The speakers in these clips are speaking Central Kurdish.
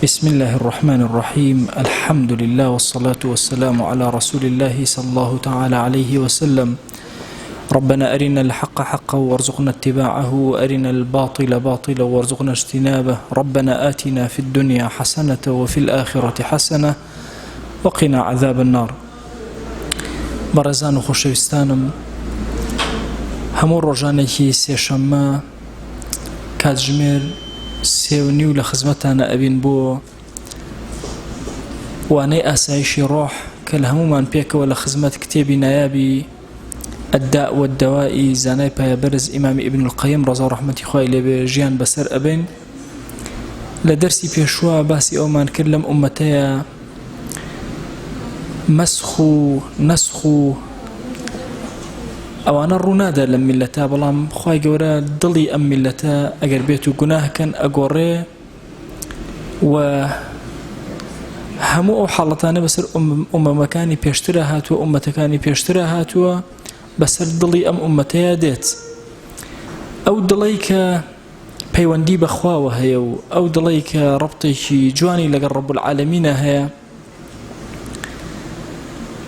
بسم الله الرحمن الرحيم الحمد لله والصلاة والسلام على رسول الله صلى الله تعالى عليه وسلم ربنا أرنا الحق حقا وارزقنا اتباعه وأرنا الباطل باطلا وارزقنا اجتنابه ربنا آتنا في الدنيا حسنة وفي الآخرة حسنة وقنا عذاب النار بەڕێزان و خۆشەویستانم هەموو ڕۆژانێکی سێشەممە کاتژمێر 3:30 لە خزمەتانە ئەبین بۆ وانەی ئاسایشی ڕۆح کە لە هەمومان پێکەوە لە خزمەت کتێبی نایابی الداء والدواء زانای پایەبەرز ئیمامی ابن القیم ڕەزا و ڕەحمەتی خوای لێبێ ژیان بەسەر ئەبەین لە دەرسی پێشوە باسی ئەومان کرد لەم ئومەتەیە مەسخ و نەسخ و ئەوانە ڕوونادا لەم میلەتە بەڵام خوای گەورە دڵی ئەم میلەتە ئەگەر بێت و گوناهکەن ئەگۆڕێ و هەموو ئەو حاڵەتانە بەسەر ئومەمەکانی پێشترا هاتووە ئومەتەکانی پێشترا هاتووە بەسەر دڵی ئەم ئومەتەیە دێت ئەو دڵەی کە پەیوەندی بەخواوە هەیە و ئەو دڵەی کە ڕبتێکی جوانی لەگەڵ ڕب العالمینە هەیە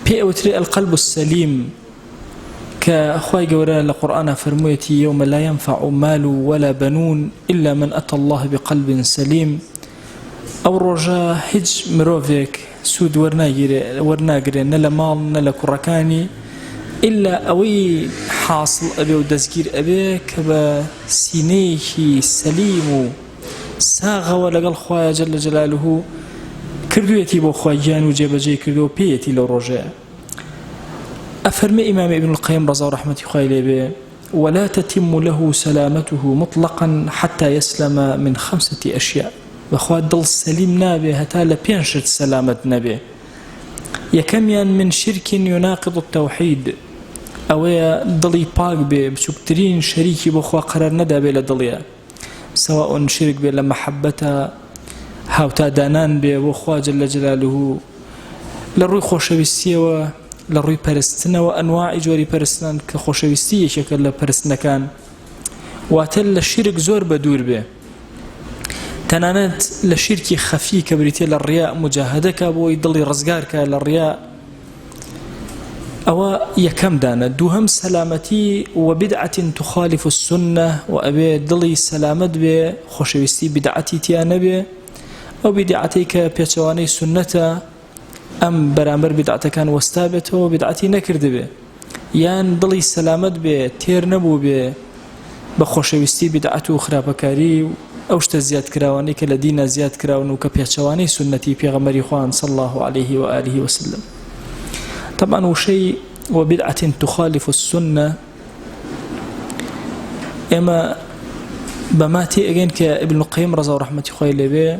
پێ ئەوترێ القلب السلیم کە خوای گەورە لە قورئانا فەرموویەتی یوم لا ينفع مال ولا بنون إلا من أتى الله بقلب سلیم ئەو ڕۆژە هیچ مرۆڤێک سوود وەرناگیرێ وەرناگرێ نە لە ماڵ نە لە کوڕەکانی ئللا ئەوەی حاصل ئەبێ و دەستگیر ئەبێ کە بە سینەیەکی سەلیم و ساغەوە لەگەڵ خوایە جل جلاله کردوێتی بۆ خوای گیان و جێبەجێی کردو پێیەتی لەو ڕۆژەیە ئەفەرمێ ئیمام ابن القیم ڕەزا و ڕەحمەتی خوای لێ بێ ولا تتم له سلامته مطلقا حتى يسلم من خمسة أشياء بەخوا دڵ سەلیم نابێ هەتا لە پێنج شت سەلامەت نەبێ یەکەمیان من شرک يناقض التوحید ئەوەیە دڵی پاک بێ بچووکترین شەریکی بۆ خوا قەرار نەدابێ لە دڵیە سواء شرک بێ لە مەحەبەتە هاوتا دانان بێ بۆ خوا جل جلاله لە ڕووی خۆشەویستیەوە لە ڕووی پەرستنەوە ئەنواعی جۆری پەرستنان کە خۆشەویستی یەکێکە لە پەرستنەکان واتە لە شیرک زۆر بە دوور بێ تەنانەت لە شیرکی خەفی کە بریتە لە ڕیا مجاهدەکە بۆی دڵی ڕزگارکە لە ڕیا ئەوە یەکەم دانە دووهەم سەلامەتی وبدعة تخالف السنة و ئەبێ دڵی سەلامەت بێ خۆشەویستی بدعەتی تیا نەبێ ئەو بیدعەتەی کە پێچەوانەی سوننەتە ئەم بەرامبەر بیدعەتەکان وەستابێتەوە بیدعەتی نەکردبێ یان دڵی سەلامەت بێ تێر نەبوو بێ بە خۆشەویستی بیدعەت و خراپەکاری و ئەو شتە زیادکراوانەی کە لە دینە زیاد کراون و کە پێچەوانەی سوننەتی پێغەمبەری خوان صلی الله علیه و آله وسلم طبعا وشەی وبدعة تخالف السنة ئێمە بەما تێئەگەین کە ابن القیم ڕەزا و ڕەحمەتی خوای لێبێ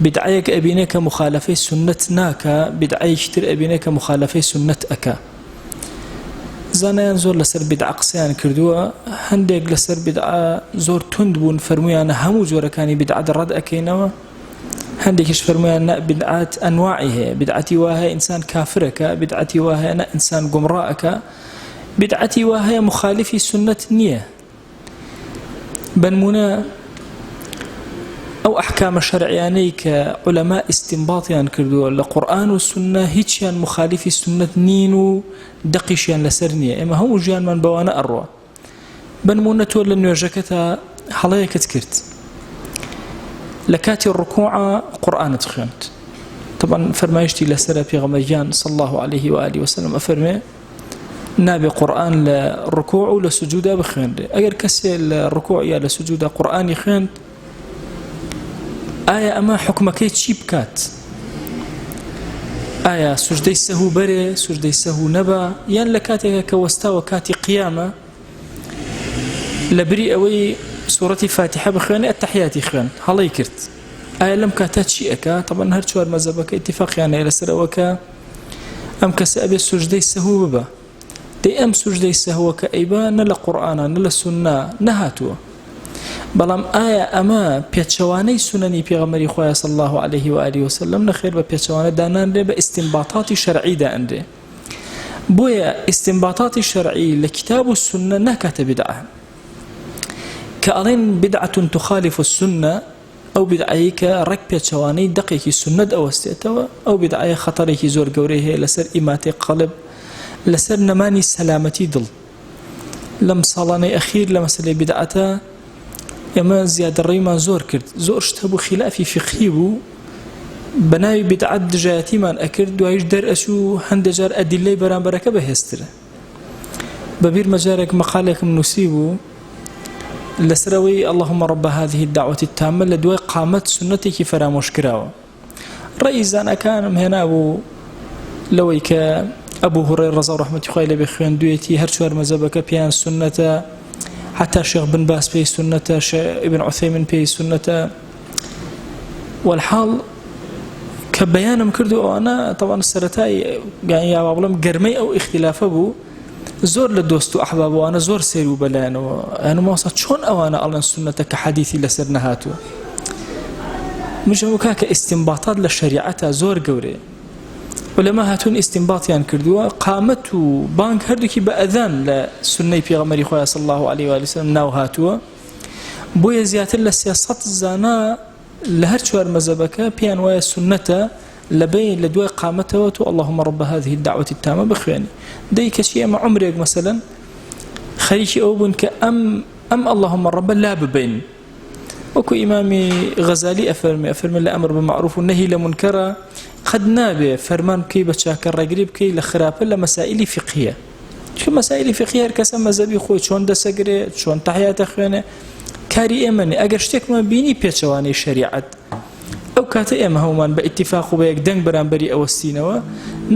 بدعەیەک ئەبینێ کە مخالفەی سوننەت ناکا بدعەیەکی تر ئەبینێ کە مخالفەی سوننەت ئەکا زانایان زۆر لەسەر بدعە قسەیان کردووە هەندێک لەسەر بدعە زۆر توند بوون فەرمویانە هەموو جۆرەکانی بدعە ڕەت ئەکەینەوە هەندێکیش فەرمویان نە بدعات ئەنواعی هەیە بدعەتی وا هەیە ئینسان کافرەکە بدعەتی وا هەیە نە ئینسان گومڕا ئەکا بدعەتی وا هەیە مخالفی سوننەت نییە بەنمونە ئەو ئەحکامە شەرعیانەی کە عولەما ئیستینباتیان کردووە لە قورئان و سوننە هیچیان مخالفی سوننەت نین و دەقیشیان لەسەر نییە ئێمە هەموو ژیانمان بەوانە ئەڕوا بەنمونە تۆ لە نوێژەکەتا هەڵەیەکت کرد لە کاتی ڕکوعە قورئانت خوێند طبعا فەرمایشتی لەسەرە پێغەمبەر گیان صلی الله عليه و آله وسلم ئەفەرمێ نابێ قورئان لە ڕکوع و لە سجودا بخوێنرێ ئەگەر کەسێ لە ڕکوع یا لە سجودا قورئانی خوێند ئایا ئەمە حکومەکەی چی بکات ئایا سوژدەی سەهو بەرێ سوژدەی سەهو نەبا یان لە کاتێکە کە وەستاوە کاتی قیامە لە بری ئەوەی سوڕەتی فاتیحە بخوێنێ ئەتەحیاتی خوێن هەڵەی کرد ئایا لەم کاتە چی ئەکا تەبەن هەر چوار مەزەبەکە ئیتیفاقیان هەیە لەسەر ئەوە کە ئەم کەسە ئەبێ سوژدەی سەهو ببا دەی ئەم سوژدەی سەهوە کە ئەیبا نە لە قورئانا نە لە سوننا نەهاتووە بەڵام ئایا ئەمە پێچەوانەی سونەنی پێغەمبەری خوایە صلی الله علیه و آله وسلم نەخێر بە پێچەوانە دانانرێ بە ئیستینباطاتی شەرعی دائەنرێ بۆیە ئیستینباطاتی شەرعی لە کتاب و سوننە ناکاتە بدعە کە ئەڵێن بدعة تخالف السنة. ئەو بیدعەیەی کە ڕێک پێچەوانەی دەقێکی سوننەت ئەوەستێتەوە، ئەو بیدعەیە خەتەرێکی زۆر گەورەی هەیە لەسەر ئیماتەی قەلب، لەسەر نەمانی سەلامەتی دڵ. لەم ساڵانەی ئەخیر لە مەسەلەی بیدعەتە ئێمە زیادەڕەویمان زۆر کرد، زۆر شت هەبوو خیلافی فیقهی بوو، بە ناوی بیدعەت دژایەتیمان ئەکرد، دوایش دەرئەچوو هەندێ جار ئەدیلەی بەرامبەرەکە بەهێزترە. بە بیرمە جارێک مەقالێکم نووسیبوو لەسەر ئەوەی اللهم رب هذه الدعوة التامة لە دوای قامەت سوننەتێکی فەرامۆش کراوە. ڕەئی زاناکانم هێنابوو لەوەی کە ئەبوو هوڕێ ڕەزا و ڕەحمەتی خوای لێبێ خوێندوویەتی هەر چوار مەزەبەکە پێیان سوننەتە حتا شێخ بن باز پێی سوننەتە شێخ ئیبن عوثەیمین پێی سوننەتە والحاڵ کە بەیانم کرد و ئەوانە تەوان سەرەتای یا وا بڵێم گەرمەی ئەو ئیختیلافە بوو زۆر لە دۆست و ئەحباب ئەوانە زۆر سەیر بوو بەلایەنەوە ئەیان مامۆستا چۆن ئەوانە ئەڵێن سوننەتە کە حەدیثی لەسەر نەهاتووە منیش ئەوە کاکە ئیستینباطات لە شەریعەتا زۆر گەورەیە علەما هاتوون ئیستینباطیان کردووە قامەت و بانگ هەردووکی بە ئەذان لە سوننەی پێغەمبەری خۆیان صلی الله علیه و آله وسلم ناو هاتووە بۆیە زیاتر لە 300 زانا لە هەر چوار مەزەبەکە پێیان وایە سوننەتە لە بەین لە دوای قامەتەوە تۆ اللهم رب هذه الدعوة التامة بخوێنی دەی کەچی ئێمە عومرێک مەسەلەن خەریکی ئەوە بوون کە ئەم ئەم اللهم رب لا ببەین وەکو ئیمامی غەزالی ئەفەرمێ ئەفەرمێ لە ئەمر بە معروف و نەهی لە منکەرە قەت نابێ فەرمان بکەی بە چاکە ڕێگری بکەی لە خراپە لە مەسائلی فقهیە چونکە مەسائلی فقهی هەر کەسە مەزەبی خۆی چۆن دەسەگرێ چۆن تەحیاتە خوێنێ کاری ئێمە نیە ئەگەر شتێکمان بینی پێچەوانەی شەریعەت ئەو کاتە ئێمە هەمومان بە ئیتیفاق و بە یەک دەنگ بەرامبەری ئەوەستینەوە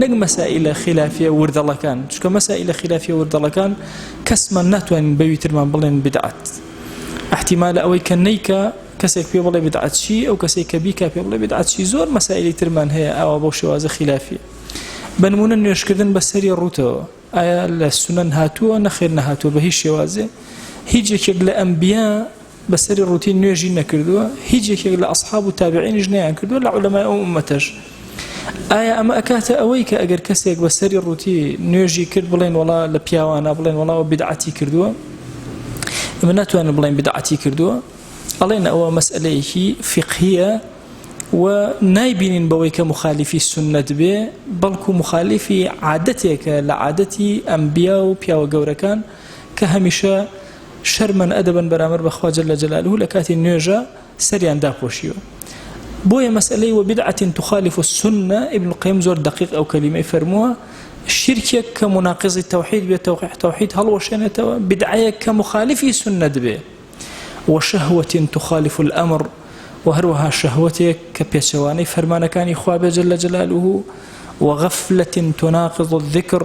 نەک مەسائلە خلافیە وردەڵەکان چونکە مەسائلە خلافیە وردەڵەکان کەسمان ناتوانین بەوی ترمان بڵێن بدعەت احتیمالە ئەوەی کە نیکە کەسێک پێ بڵێ بدعەت چی ئەو کەسێک کە بیکا پێ بڵێ بدعەت چی زۆر مەسائلی ترمان هەیە ئاوا بەو شێوازە خلافیە بە نمونە نوێژکردن بە سەری ڕووتەوە ئایا لە سونەن هاتووە؟ نەخێر نەهاتووە بە هیچ شێوازێ. هیچ یەکێک لە ئەنبیا بە سەری ڕووتی نوێژی نەکردووە، هیچ یەکێک لە ئەسحاب و تابعینیش نەیانکردووە، لە عولەمای ئەو ئوممەتەش. ئایا ئەمە ئەکاتە ئەوەی کە ئەگەر کەسێک بە سەری ڕووتی نوێژی کرد بڵێن وەڵا لە پیاوانە بڵێن وەڵا ئەوە بیدعەتی کردووە؟ ئێمە ناتوانین بڵێن بیدعەتی کردووە، ئەڵێن ئەوە مەسئەلەیەکی فیقهیە و نایبینین بەوەی کە موخالیفی سوننەت بێ، بەڵکو موخالیفی عادەتێکە لە عادەتی ئەنبیا و پیاوە گەورەکان کە هەمیشە شەرمەن ئەدەبن بەرامبەر بە خوا جل جلاله لە کاتی نوێژا سەریان داپۆشیوە. بۆیە مەسئەلەی وبدعة تخالف السنە ابن القیم زۆر دەقیق ئەو کەلیمەی فەرمووە شیرکێک کە موناقیزی تەوحید بێ تەوحید هەڵوەشێنێتەوە بدعەیەک کە موخالیفی سوننەت بێ وشهوة تخالف الامر وە هەروەها شەهوەتێک کە پێچەوانەی فەرمانەکانی خوا بێ جل جلاله وغفلة تناقض الذکر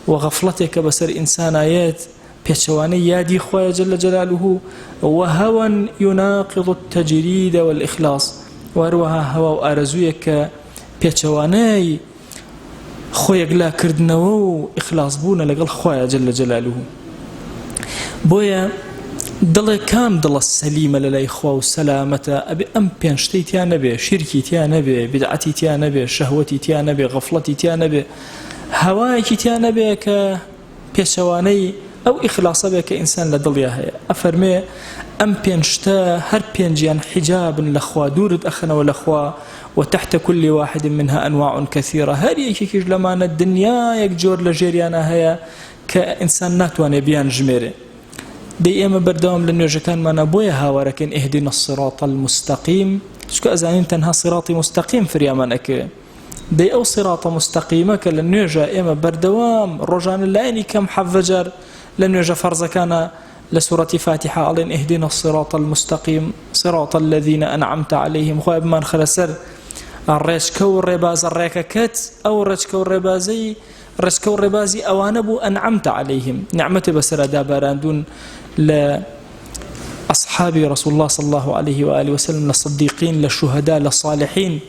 وە غەفڵەتێک کە بەسەر ئینسانا یەت پێچەوانەی یادی خوایە جل جلاله وهوى يناقض التجريد والإخلاص وە هەروەها هەوا و ئارەزوویەک کە پێچەوانەی خۆ یەکلا کردنەوە و ئیخلاص بوونە لەگەڵ خوایە جل جلاله بۆیە دڵێ کام دڵە سەلیمە لە لای خوا و سەلامەتە ئەبێ ئەم پێنج شتەی تیا نەبێ شیرکی تیا نەبێ بدعەتی تیا نەبێ شەهوەتی تیا نەبێ غەفڵەتی تیا نەبێ هەوایەکی تیا نەبێ کە پێچەوانەی ئەو ئیخلاسە بێ کە ئینسان لە دڵیا هەیە ئەفەرمێ ئەم پێنج شتە هەر پێنجیان حیجابن لە خوا دوورت ئەخەنەوە لە خوا وتحت كل واحد منها أنواع كثيرة هەر یەکێکیش لەمانە دنیایەک جۆر لە ژێریانە هەیە کە ئینسان ناتوانێ بیان ژمێرێ دەی ئێمە بەردەوام لە نوێژەکانمانە بۆیە هاوارەکەین اهدنا الصراط المستقیم چونکە ئەزانین تەنها صراطی مستقیم فریامان ئەکەوێ دەی ئەو صراطە مستقیمە کە لە نوێژە ئێمە بەردەوام ڕۆژانە لایەنی کەم حەڤە جار لە نوێژە فەرزەکانە لە سورەتی فاتیحە ئەڵێن اهدنا الصراط المستقیم صراط الذین انعمت علیهم خوایە بمانخەرە سەر ڕێچکە و ڕێبازە ڕێکەکەت ئەو ڕێچکە و ڕێبازەی ڕێچکە و ڕێبازی ئەوانە بوو انعمت علیهم نعمەتێ بەسەرا داباراندوون لە أصحاب رسول الله صلى الله عليه وآله وسلم لە صدیقین لە شهدا لە صالحین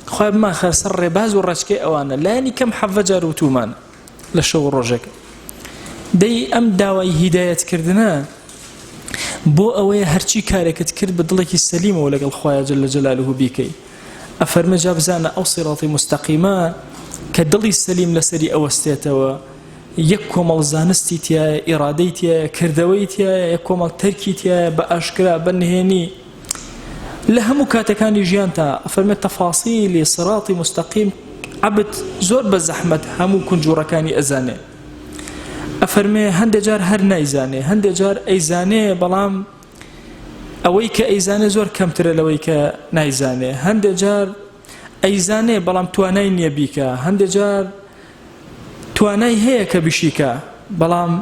خوایە بمانخەرە سەر ڕێباز و ڕێچکەی ئەوانە لایەنی کەم حەڤە جار وتوومانە لە شەو و ڕۆژێک دەی ئەم داوای هیدایەت کردنە بۆ ئەوەیە هەرچی کارێکت کرد بە دڵێکی سەلیمەوە لەگەڵ خوایە جل جلاله بیکەی ئەفەرمێ جا بزانە ئەو سیڕاتی مستەقیمە کە دڵی سەلیم لەسەری ئەوەستێتەوە یەک کۆمەڵ زانستی تایە ئیرادەی تایە کردەوەی تایە یەک کۆمەڵ تەرکی تایە بە ئاشکرا بە نهێنی. لە هەموو کاتەکانی ژیانتا ئەفەرمێ تەفاسیلی صراطی مستقیم عەبد زۆر بە زەحمەت هەموو کونجوڕەکانی ئەزانێ. ئەفەرمێ هەندێ جار هەر نایزانێ، هەندێ جار ئەیزانێ بەڵام ئەوەی کە ئەیزانێ زۆر کەمترە لەوەی کە نایزانێ. هەندێ جار ئەیزانێ بەڵام توانای نییە بیکا، هەندێ جار توانای هەیە کە بشیکا بەڵام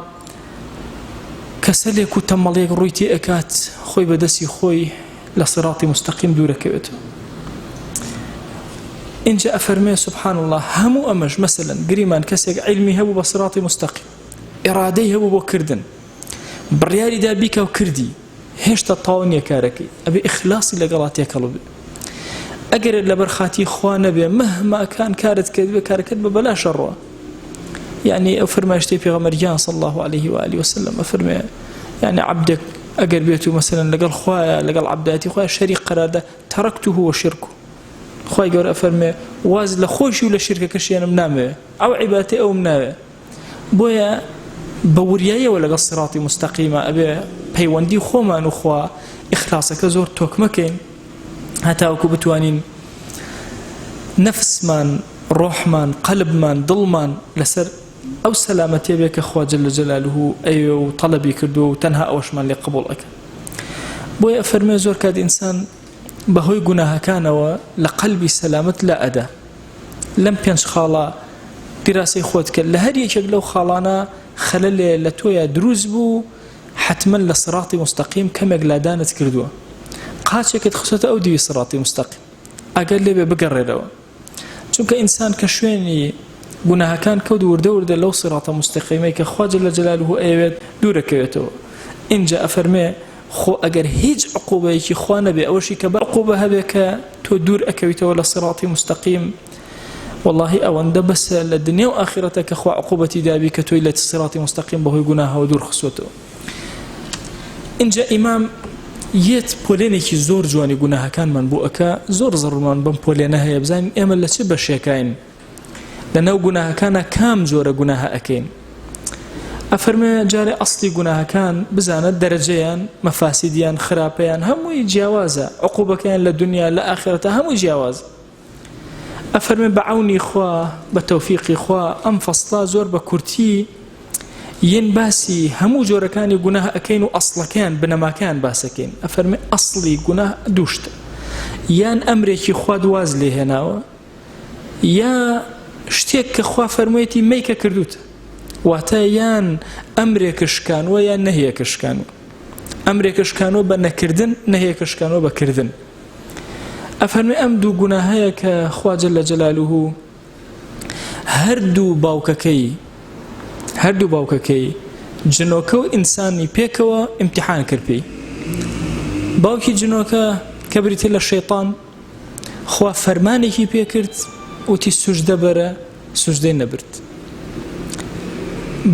کەسەلێک و تەمەڵیەک ڕووی تێ ئەکات خۆی بە دەستی خۆی لە صراطی مستقیم دوورەکەوێتەوە. ئینجا ئەفەرمێ سبحان الله هەموو ئەمەش مەسەلەن گریمان کەسێک عیلمی هەبوو بە صراطی مستقیم ئێرادەی هەبوو بۆ کردن بڕیاری دا بیکا و کردی هێشتا تەواو نییە کارەکەی ئەبێ ئیخلاسی لەگەڵا تێکەڵ بێ ئەگەر لەبەر خاتی خوا نەبێ مەهما کان کارت کرد بێ کارەکەت بە بەلاشە ڕۆ یعنی ئەو فەرمایشتەی پێغەمبەر گیان صلی الله علیه و آله وسلم ئەفەرمێ یعنی عەبدێک ئەگەر بێت و مەسەلەن لەگەڵ خوایە لەگەڵ عەبدایەتی خوایە شەریک قەراردا تەرەکته و شرک خوای گەورە ئەفەرمێ واز لە خۆشی و لە شرکەکەشیانم نامەوێ ئەو عیبادەتەی ئەوم ناوێ بۆیە بە وریاییەوە لەگەڵ سیڕاتی موستەقیمە ئەبێ پەیوەندی خۆمان و خوا ئیخلاسەکە زۆر تۆکمەکەین هەتاوەکو بتوانین نەفسمان ڕۆحمان قەلبمان دڵمان لەسەر ئەو سەلامەتیە بێ کە خوا جل جلاله ئەیەوێ و تەڵەبی کردووە و تەنها ئەوەشمان لێ قبوڵ ئەکا. بۆیە ئەفەرموێ زۆر کات ئینسان بەهۆی گوناهەکانەوە لە قەلبی سەلامەت لا ئەدا. لەم پێنج خاڵە دیراسەی خۆت کە لە هەر یەکێک لەو خاڵانە خەلەلێ لە تۆیا دروست بوو حەتمەن لە سڕاتی مستەقیم کەمێک لادانت کردووە قاچێکت خستۆتە ئەو دیوی سڕاتی مستەقیم ئەگەر لێ بێ بگەڕێرەوە چونکە ئینسان کە شوێنی گوناهەکان کەوت وردە وردە لەو سڕاتە مستەقیمەی کە خوا جل جلاله ئەیەوێت دوورەکەوێتەوە ئینجا ئەفەرمێ خۆ ئەگەر هیچ عقوبەیەکی خوا نەبێ ئەوەشی کە بە عقوبە هەبێ کە تۆ دوور ئەکەویتەوە لە صراطی مستقیم واللهی ئەوەندە بەسە لە دنیا و ئاخرەتە کە خوا عقوبەتی دابی کە تۆی لە صراطی مستقیم بەهۆی گوناهەوە دوور خستۆتەوە. ئینجا ئیمام یەت پۆلێنێکی زۆر جوانی گوناهەکانمان بۆ ئەکا، زۆر زەڕمان بەم پۆلێنە هەیە بزانین ئێمە لە چ بەشێکاین، لەناو گوناهەکانا کام جۆرە گوناهە ئەکەین. ئەفەرمێ جارێ ئەسڵی گوناهەکان بزانە دەرەجەیان مەفاسیدیان خراپەیان هەمووی جیاوازە عقوبەکەیان لە دنیا لە ئاخرەتە هەمووی جیاوازە. ئەفەرمێ بە عەونی خوا بە تەوفیقی خوا ئەم فەسڵە زۆر بە کورتی یەن باسی هەموو جۆرەکانی گوناه ئەکەین و ئەسڵەکەیان بنەماکەیان باسەکەین. ئەفەرمێ ئەسڵی گوناه دوو شتە، یان ئەمرێکی خوات واز لێ هێناوە یا شتێک کە خوا فەرموویەتی مەیکە کردوتە، واتە یان ئەمرێکە شکانوە یان نەهیەکە شکانوە. ئەمرێکە شکانوە بە نەکردن، نەهیەکە شکانوە بە کردن. ئەفەرمێ ئەم دوو گوناهەیە کە خوا جل جلاله هەردوو باوکەکەی هەردوو باوکەکەی جنۆکە و ئینسانی پێکەوە ئیمتیحان کرد پێی. باوکی جنۆکە کە بریتە لە شەیطان خوا فەرمانێکی پێکرد وتی سوجدە بەرە سوجدەی نەبرد.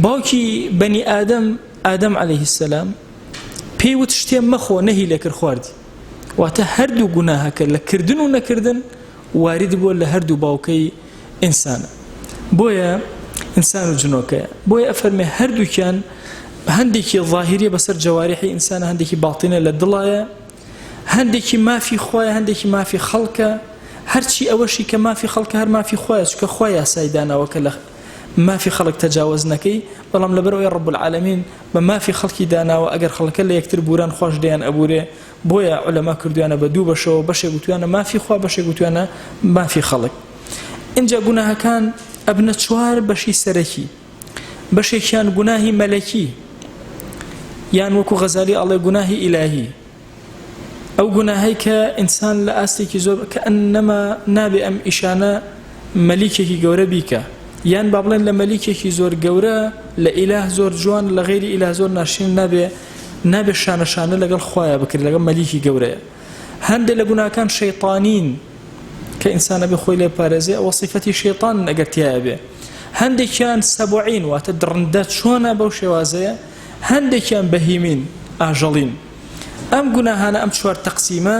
باوکی بەنی ئادەم ئادەم عەلەیه السلام پێی وت شتێ مەخۆ نەهی لێکرد خواردی. واتە هەردوو گوناهەکە لە کردن و نەکردن وارد بووە لە هەردوو باوکەی ئینسانە بۆیە ئینسان و جنۆکەیە بۆیە ئەفەرمێ هەردووکیان هەندێکی ظاهریە بەسەر جەواریحی ئینسانە هەندێکی باطینە لە دڵایە هەندێکی مافی خوایە هەندێکی مافی خەڵکە هەرچی ئەوەشی کە مافی خەڵکە هەر مافی خوایە چونکە خوا یاسای داناوە کە لە مافی خەڵک تەجاوەز نەکەی بەڵام لەبەرئەوەی رب العالمین بە مافی خەڵکی داناوە ئەگەر خەڵکە لە یەکتر بوران خواش لێیان ئەبورێ بۆیە عولەما کردویانە بە دوو بەشەوە بەشێک وتویانە مافی خوا بەشێک وتویانە مافی خەڵک ئینجا گوناهەکان ئەبنە چوار بەشی سەرەکی بەشێکیان گوناهی مەلەکی یان وەکو غەزالی ئەڵێ گوناهی ئیلاهی ئەو گوناهەی کە ئینسان لە ئاستێکی زۆر کە ئەنەما نابێ ئەم ئیشانە مەلیکێکی گەورە بیکە یان با بڵێن لە مەلیکێکی زۆر گەورە لە ئیلاه زۆر جوان لە غەیری ئیلاه زۆر ناشرین نابێ نابێ شانە شانە لەگەڵ خوایە بکرێت لەگەڵ مەلیکی گەورەیە. هەندێک لە گوناکان شەیتانین کە ئینسان ئەبێ خۆی لێ پارێزێ ئەوە سیفەتی شەیتانن ئەگەر تیایە بێ. هەندێکیان سەبعین واتە دڕندە چۆنە بەو شێوازەیە، هەندێکیان بەهیمین ئاژەڵین. ئەم گوناهانە ئەم چوار تەقسیمە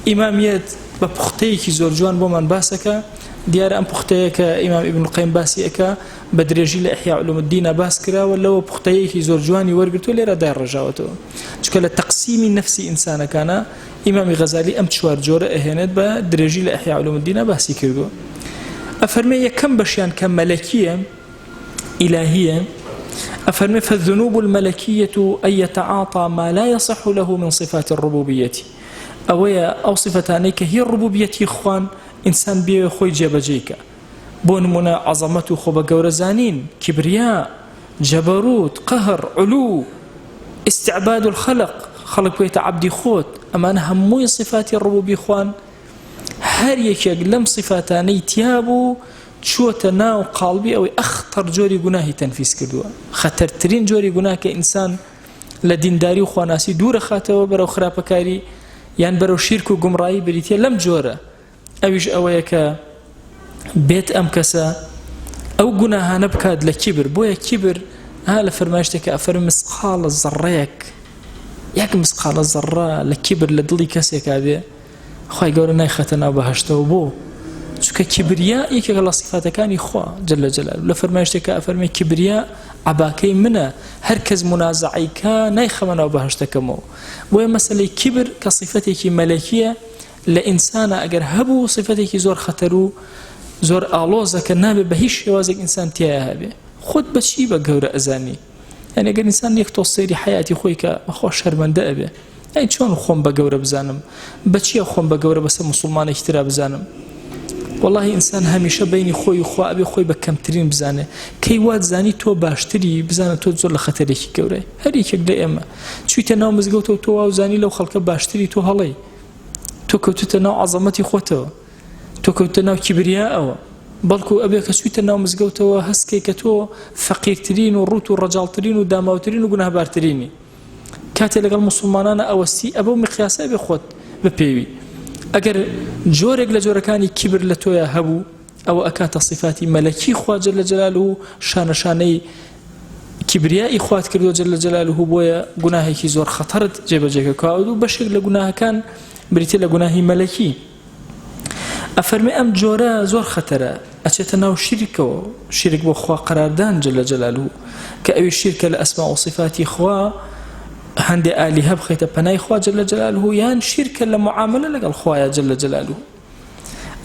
ئیمام یەت بە پوختەیەکی زۆر جوان بۆمان باسەکە. دیارە ئەم پوختەیە کە ئیمام ئیبن القیم باسی ئەکا بە درێژی لە احیاء علوم الدین باس کراوە، لەوە پوختەیەکی زۆر جوانی وەرگرتووە لێرە دایڕێژاوەتەوە، چونکە لە تەقسیمی نەفسی ئینسانەکانە. ئیمامی غەزالی ئەم چوار جۆرە ئەهێنێت بە درێژی لە ئەحیا علوم الدینە باسی کردووە. ئەفەرمێ یەکەم بەشیان کە مەلەکیە ئیلاهیە ئەفەرمێ فالذنوب الملكية أن يتعاطى ما لا يصح له من صفات الربوبية ئەوەیە ئەو صفەتانەی کە هی ڕبوبیەتی خوان ئینسان بێوێ خۆی جێبەجێی کە بۆ نمونە عەزەمەت و خۆ بە گەورە زانین کبریا جەبەروت قەهر علو استعباد الخلق خەڵک بکەیتە عەبدی خۆت ئەمانە هەمووی صفاتی ڕبوبی خوان هەر یەکێک لەم صفاتانەی تیابوو چووەتە ناو قاڵبی ئەوەی ئەخطەر جۆری گوناهی تەنفیز کردووە خەتەرترین جۆری گوناه کە ئینسان لە دینداری و خواناسی دوورە خاتەوە بەرەو خراپەکاری یان بەرەو شیرک و گومڕایی بریتە لەم جۆرە ئەویش ئەوەیە کە بێت ئەم کەسە ئەو گوناهانە بکات لە کیبر بۆیە کیبر ها لە فەرمایشتێکە ئەفەرم مسقاڵە زەڕەیەک یەک مسقاڵە زەڕە لە کیبر لە دڵی کەسێکا بێ خوای گەورە نایخاتە ناو بەهەشتەوە بۆ چونکە کیبریا یەکێکە لە سیفاتەکانی خوا جل جلال لە فەرمایشتێکە ئەفەرمێ کیبریا عەباکەی منە هەر کەس مونازعەی کا نایخەمە ناو بەهەشتەکەمەوە بۆیە مەسەلەی کیبر کە سیفەتێکی مەلەکیە لە ئینسانە ئەگەر هەبوو سیفەتێکی زۆر خەتەر و زۆر ئاڵۆزە کە نابێ بە هیچ شێوازێک ئینسان تیایا هەبێ خۆت بەچی بە گەورە ئەزانی یعنی ئەگەر ئینسان یەک تۆ سەیری حیاتی خۆی کە بەخوا شەرمەندە ئەبێ ئەی چۆن خۆم بە گەورە بزانم بە چییە خۆم بە گەورە بەسەر موسڵمانێکی ترا بزانم وەڵاهی ئینسان هەمیشە بینی خۆی و خوا ئەبێ خۆی بە کەمترین بزانێ کەی وات زانی تۆ باشتری بزانە تۆ زۆر لە خەتەرێکی گەورەی هەر یەکێک لە ئێمە چوویتە ناو مزگەوتەوە تۆ واوزانی لەو خەڵکە باشتری تۆ هەڵەی تۆ کەوتوتە ناو عەزەمەتی خۆتەوە تۆ کەوتە ناو کیبریاەوە بەڵکو ئەبێ کە چوویتە ناو مزگەوتەوە هەستکەی کە تۆ فەقیرترین و ڕوت و ڕەجاڵترین و داماوترین و گوناهبارترینی کاتێ لەگەڵ موسڵمانانە ئەوەستی ئەبەو مقیاسە ئەبێ خۆت بپێوی ئەگەر جۆرێک لە جۆرەکانی کیبر لە تۆیا هەبوو ئەوە ئەکاتە صفاتی مەلەکی خوا جل جلاله و شانە شانەی کیبریائی خوات کردووە جل جلاله بۆیە گوناهێکی زۆر خەتەرت جێبەجێ کردووە و بەشێک لە گوناهەکان بریتیە لە گوناهی مەلەکی ئەفەرمێ ئەم جۆرە زۆر خەتەرە ئەچێتە ناو شیرکەوە شیرک بۆ خوا قەراردان جل جلاله کە ئەوی شیرکە لە ئەسما و صفاتی خوا هەندێ ئالیهە بخەیتە پەنای خوا جل جلاله یان شیرکە لە معاملە لەگەڵ خوایە جل جلاله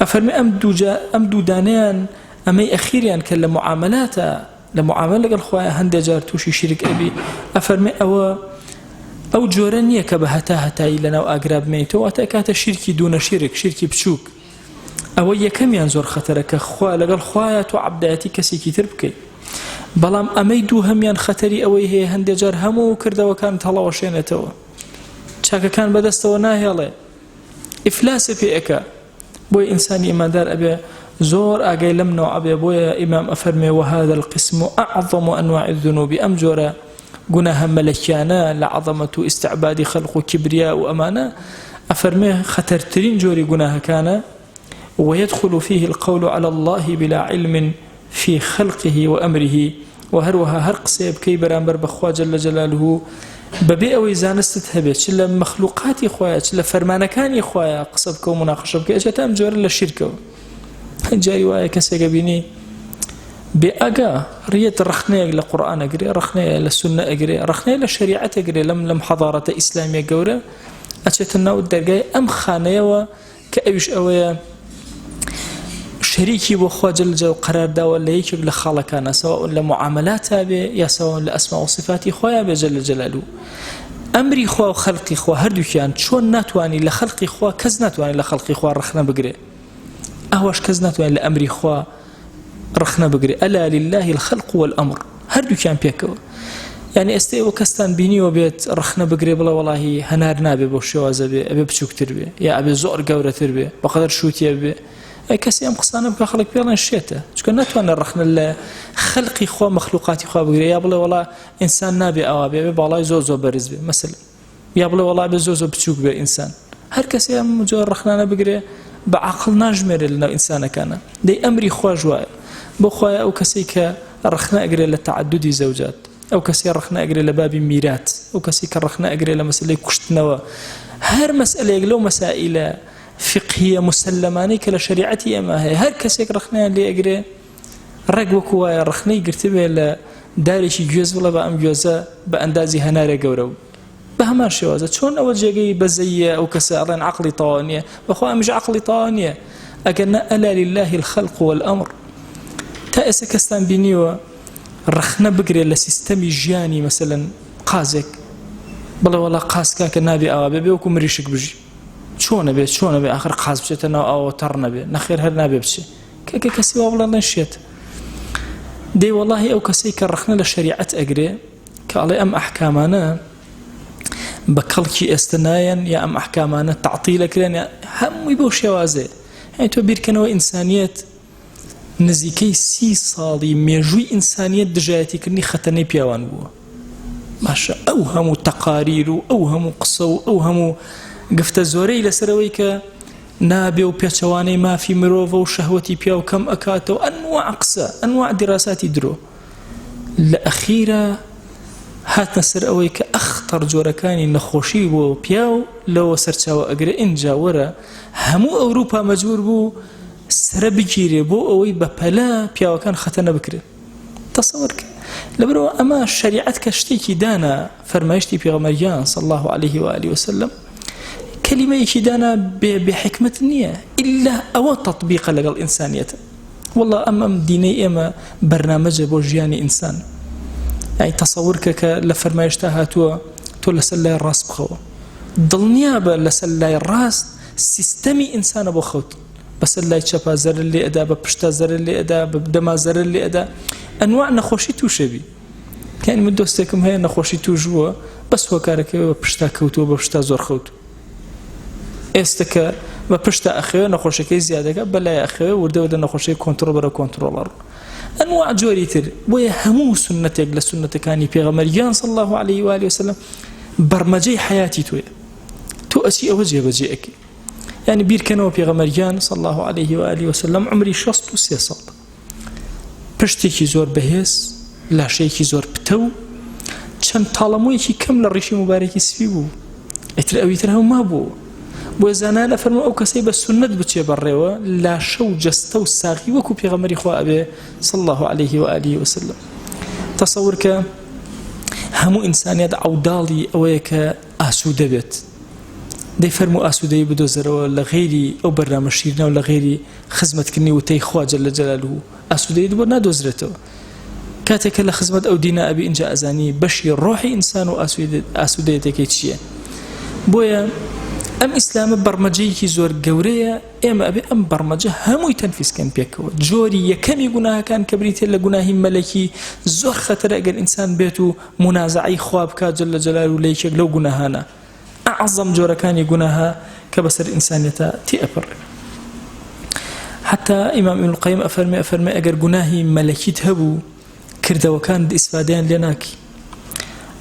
ئەفەرمێ ئەم دووجا ئەم دوو دانەیان ئەمەی ئەخیریان کە لە معاملاتە لە معاملە لەگەڵ خوایە هەندێ جار تووشی شیرک ئەبی ئەفەرمێ ئەوە ئەو جۆرە نییە کە بە هەتا هەتایی لەناو ئاگرا بمێنیتەوە واتە کاتە شیرکی دوونە شیرک شیرکی بچووک ئەوە یەکەمیان زۆر خەتەرە کە خوا لەگەڵ خوایە تۆ عەبدایەتی کەسێکی تر بکەیت بەڵام ئەمەی دووهەمیان خەتەری ئەوەی هەیە هەندێک جار هەموو کردەوەکان هەڵەوەشێنێتەوە چاکەکان بەدەستەوە ناهێڵێ ئیفلاسی پێ ئەکا بۆیە ئینسانی ئیماندار ئەبێ زۆر ئاگای لەم نەوعە بێ بۆیە ئیمام ئەفەرمێ وهذا القسم اعظم انواع الذنوب ئەم جۆرە گوناهە مەلەکیانە لە عەظەمەت و ئیستعبادی خەلق و کیبریا و ئەمانە ئەفەرمێ خەتەرترین جۆری گوناهەکانە ويدخل فيه القول على الله بلا علم في خلقه وأمره وە هەروەها هەر قسەیە بکەی بەرامبەر بە خوا جل جلاله بەبێ ئەوەی زانستت هەبێت چ لە مەخلوقاتی خوایە چ لە فەرمانەکانی خوایە قسە بکە و مناقەشە بکە ئەچێتە ئەم جۆرە لە شیرکەوە جاری وایە کەسێکە بینی بێ ئەگا ڕیەت ڕخنەیەک لە قورئان ئەگرێ ڕخنەیە لە سوننە ئەگرێ ڕخنەیە لە شەریعەت ئەگرێ لەم لەم حەضارەتە ئیسلامیە گەورە ئەچێتە ناو دەرگای ئەم خانەیەوە کە ئەویش ئەوەیە شەریکی بۆ خوا جل جلاله قەرار داوە لە یەکێک لە خاڵەکانە سواء لە معاملاتا بێ یا سواء لە ئەسما و صفاتی خۆیان بێ جل جلاله ئەمری خوا و خەلقی خوا هەردووکیان چۆن ناتوانانی لە خەلقی خوا کەس ناتوانێت لە خەلقی خوا ڕەخنە بگرێ ئەوەش کەس ناتوانێت لە ئەمری خوا ڕەخنە بگرێ الا لله الخلق والامر هەردووکیان پێکەوە یعنی ئێستا ئێوە کەستان بینیوە بێت ڕەخنە بگرێ بڵێ وەڵاهی هەنار نابێ بەو شێوازە بێ ئەبێ بچووکتر بێ یا ئەبێ زۆر گەورەتر بێ بەقەدەر شووتیە بێ ئەی کەسی ئەم قسانە بکە خەڵک پێڵێن شێتە چونکە ناتوانێت ڕەخنە لە خەلقی خوا مەخلوقاتی خوا بگرێ یا بڵێ وەڵا ئینسان نابێ ئاوا بێ بێ باڵای زۆر زۆر بەرز بێ مەسەلەن یا بڵێ وەڵا بێ زۆر زۆر بچووک بێ ئینسان هەر کەسێ ئەم جۆر ڕەخنانە بگرێ بە عەقڵ ناژمێرێ لەناو ئینسانەکانە دەی ئەمری خواش وایە بۆ خوایە ئەو کەسەی کە ڕەخنە ئەگرێ لە تەعەدودی زەوجات ئەو کەسەی ڕەخنە ئەگرێ لە بابی میرات ئەو کەسەی کە ڕەخنە ئەگرێ لە مەسەلەی کوشتنەوە هەر مەسئلەیەک لەو مەسائیلە فقهیە مسلمانەی کە لە شەریعەتی ئێمە هەیە هەر کەسێک ڕەخنەیان لێ ئەگرێ ڕێک وەکو وایە ڕەخنەی گرتبێ لە دارێکی گوێز بڵێ بە ئەم گوێزە بە ئەندازی هەنارێ گەورە بوو. بە هەمان شێوازە چۆن ئەوە جێگەی بەزەییە ئەو کەسە ئەڵێن عەقڵی تەواو نییە بەخوا ئەمیش عەقڵی تەواو نییە ئەگەر نا ئەلا لله الخلق والامر تا ئێستا کەستان بینیوە ڕەخنە بگرێت لە سیستەمی ژیانی مەسەلەن قازێک بڵێ وەڵا قاز کاکە نابێ ئاوا بێ بێ وەکو مریشک بژی چۆنە بێ چۆنە بێ ئاخر قاز بچێتە ناو ئاوە تەڕ نەبێ نەخێر هەر نابێ بچێ کەکە کەسی وا بڵێ ڵێن شێت دەی وەڵاهی ئەو کەسەی کە ڕەخنە لە شەریعەت ئەگرێ کە ئەڵێ ئەم ئەحکامانە بە کەڵکی ئێستا نایەن یا ئەم ئەحکامانە تەعتیل ئەکرێن یا هەمووی بەو شێوازەیە یانی تۆ بیرکەنەوە ئینسانیەت نزیکەی سی ساڵی مێژووی ئینسانیەت دژایەتیکردنی خەتەنەی پیاوان بووە باشە ئەو هەموو تەقاریر و ئەو هەموو قسە و ئەو هەموو گفتە زۆرەی لەسەرەوەی کە نابێ و پێچەوانەی مافی مرۆڤە و شەهوەتی پیاو کەم ئەکاتەوە ئەنواع قسە ئەنواع دیراساتی درۆ لە ئەخیرا هاتنە سەر ئەوەی کە ئەختەر جۆرەکانی نەخۆشی بۆ پیاو لەوە سەرچاوە ئەگرێ ئینجا وەرە هەموو ئەوروپا مەجبور بوو سرە بگیرێ بۆ ئەوەی بە پەلە پیاوەکان خەتەنە بکرێن تەسەوەر کە لەبەرەوە ئەمە شەریعەت کە شتێکی دانا فەرمایشتی پێغەمبەر گیان صلی الله علیه و آله وسلم کەلیمەیەکی دانا بێ بێ حکمت نییە ئللا ئەوە تەطبیقە لەگەڵ ئینسانیەتە والله ئەم ئەم دینەی ئێمە بەرنامەجە بۆ ژیانی ئینسان یعنی تەسەور کە کە لە فەرمایشتا هاتووە تۆ لەسەر لای ڕاست بخەوە دڵنیابە لەسەر لای ڕاست سیستەمی ئینسانە بۆ خەوت بەسەر لای چەپا زەرەر لێ ئەدا بە پشتا زەرەر لێ ئەدا بە دەما زەرەر لێ ئەدا ئەنواع نەخۆشی تووشەبی یعنی من دۆستێکم هەیە نەخۆشی توش بووە بەس هۆکارەکەی بە پشتا کەوتووە بە پشتا زۆر خەوت ئێستا کە بە پشتا ئەخەوێ نەخۆشەکەی زیادەکە بەلای ئەخەوێ وردە وردە نەخۆشی کۆنترۆڵ بەرەو کۆنترۆڵەڕ ئەنواع جۆری تر بۆیە هەموو سنەتێک لە سنەتەکانی پێغەمبەر گیان صلی الله علیه و آله وسلم بەرمەجەی حیاتی تۆیە تۆ ئەچی ئەوە جێبەجێ ئەکەی یعنی بیرکەنەوە پێغەمبەر گیان صلی الله علیه و آله وسلم عمری 63 ساڵ پشتێکی زۆر بەهێز لاشەیەکی زۆر پتەو چەند تاڵەمۆیەکی کەم لە ڕیشی موبارەکی سپی بوو ئیتر ئەوی تر هەموو مابوو بۆیە زانایان ئەفەرموون ئەو کەسەی بە سوننەت بچێ بەڕێوە لاشە و جەستە و ساغی وەکو پێغەمبەری خوا ئەبێ صلی الله علیه و آله وسلم تەسەور کە هەموو ئینسانیەت عەوداڵی ئەوەیە کە ئاسوودە بێت دەی فەرموو ئاسوودەیی بدۆزەرەوە لە غەیری ئەو بەرنامە شیرنە و لە غەیری خزمەتکردنی وتەی خوا جل جلاله ئاسوودەییت بۆ نادۆزرێتەوە کاتێک کە لە خزمەت ئەو دینە ئەبی ئینجا ئەزانی بەشی ڕۆحی ئینسان و ئاسوودەیەتەکەی چییە بۆیە ئەم ئیسلامە بەرمەجەیەکی زۆر گەورەیە ئێمە ئەبێ ئەم بەرمەجە هەمووی تەنفیزکەن پێکەوە جۆری یەکەمی گوناهەکان کە بریتە لە گوناهی مەلەکی زۆر خەتەرە ئەگەر ئینسان بێت و مونازعەی خوا بکات جل جلاله لە یەکێک لەو گوناهانە ئەعظەم جۆرەکانی گوناهە کە بەسەر ئینسانیەتا تێئەپەڕێ حتا ئیمام ابن القیم ئەفەرمێ ئەفەرمێ ئەگەر گوناهی مەلەکیت هەبوو کردەوەکان ئیسفادەیان لێ ناکی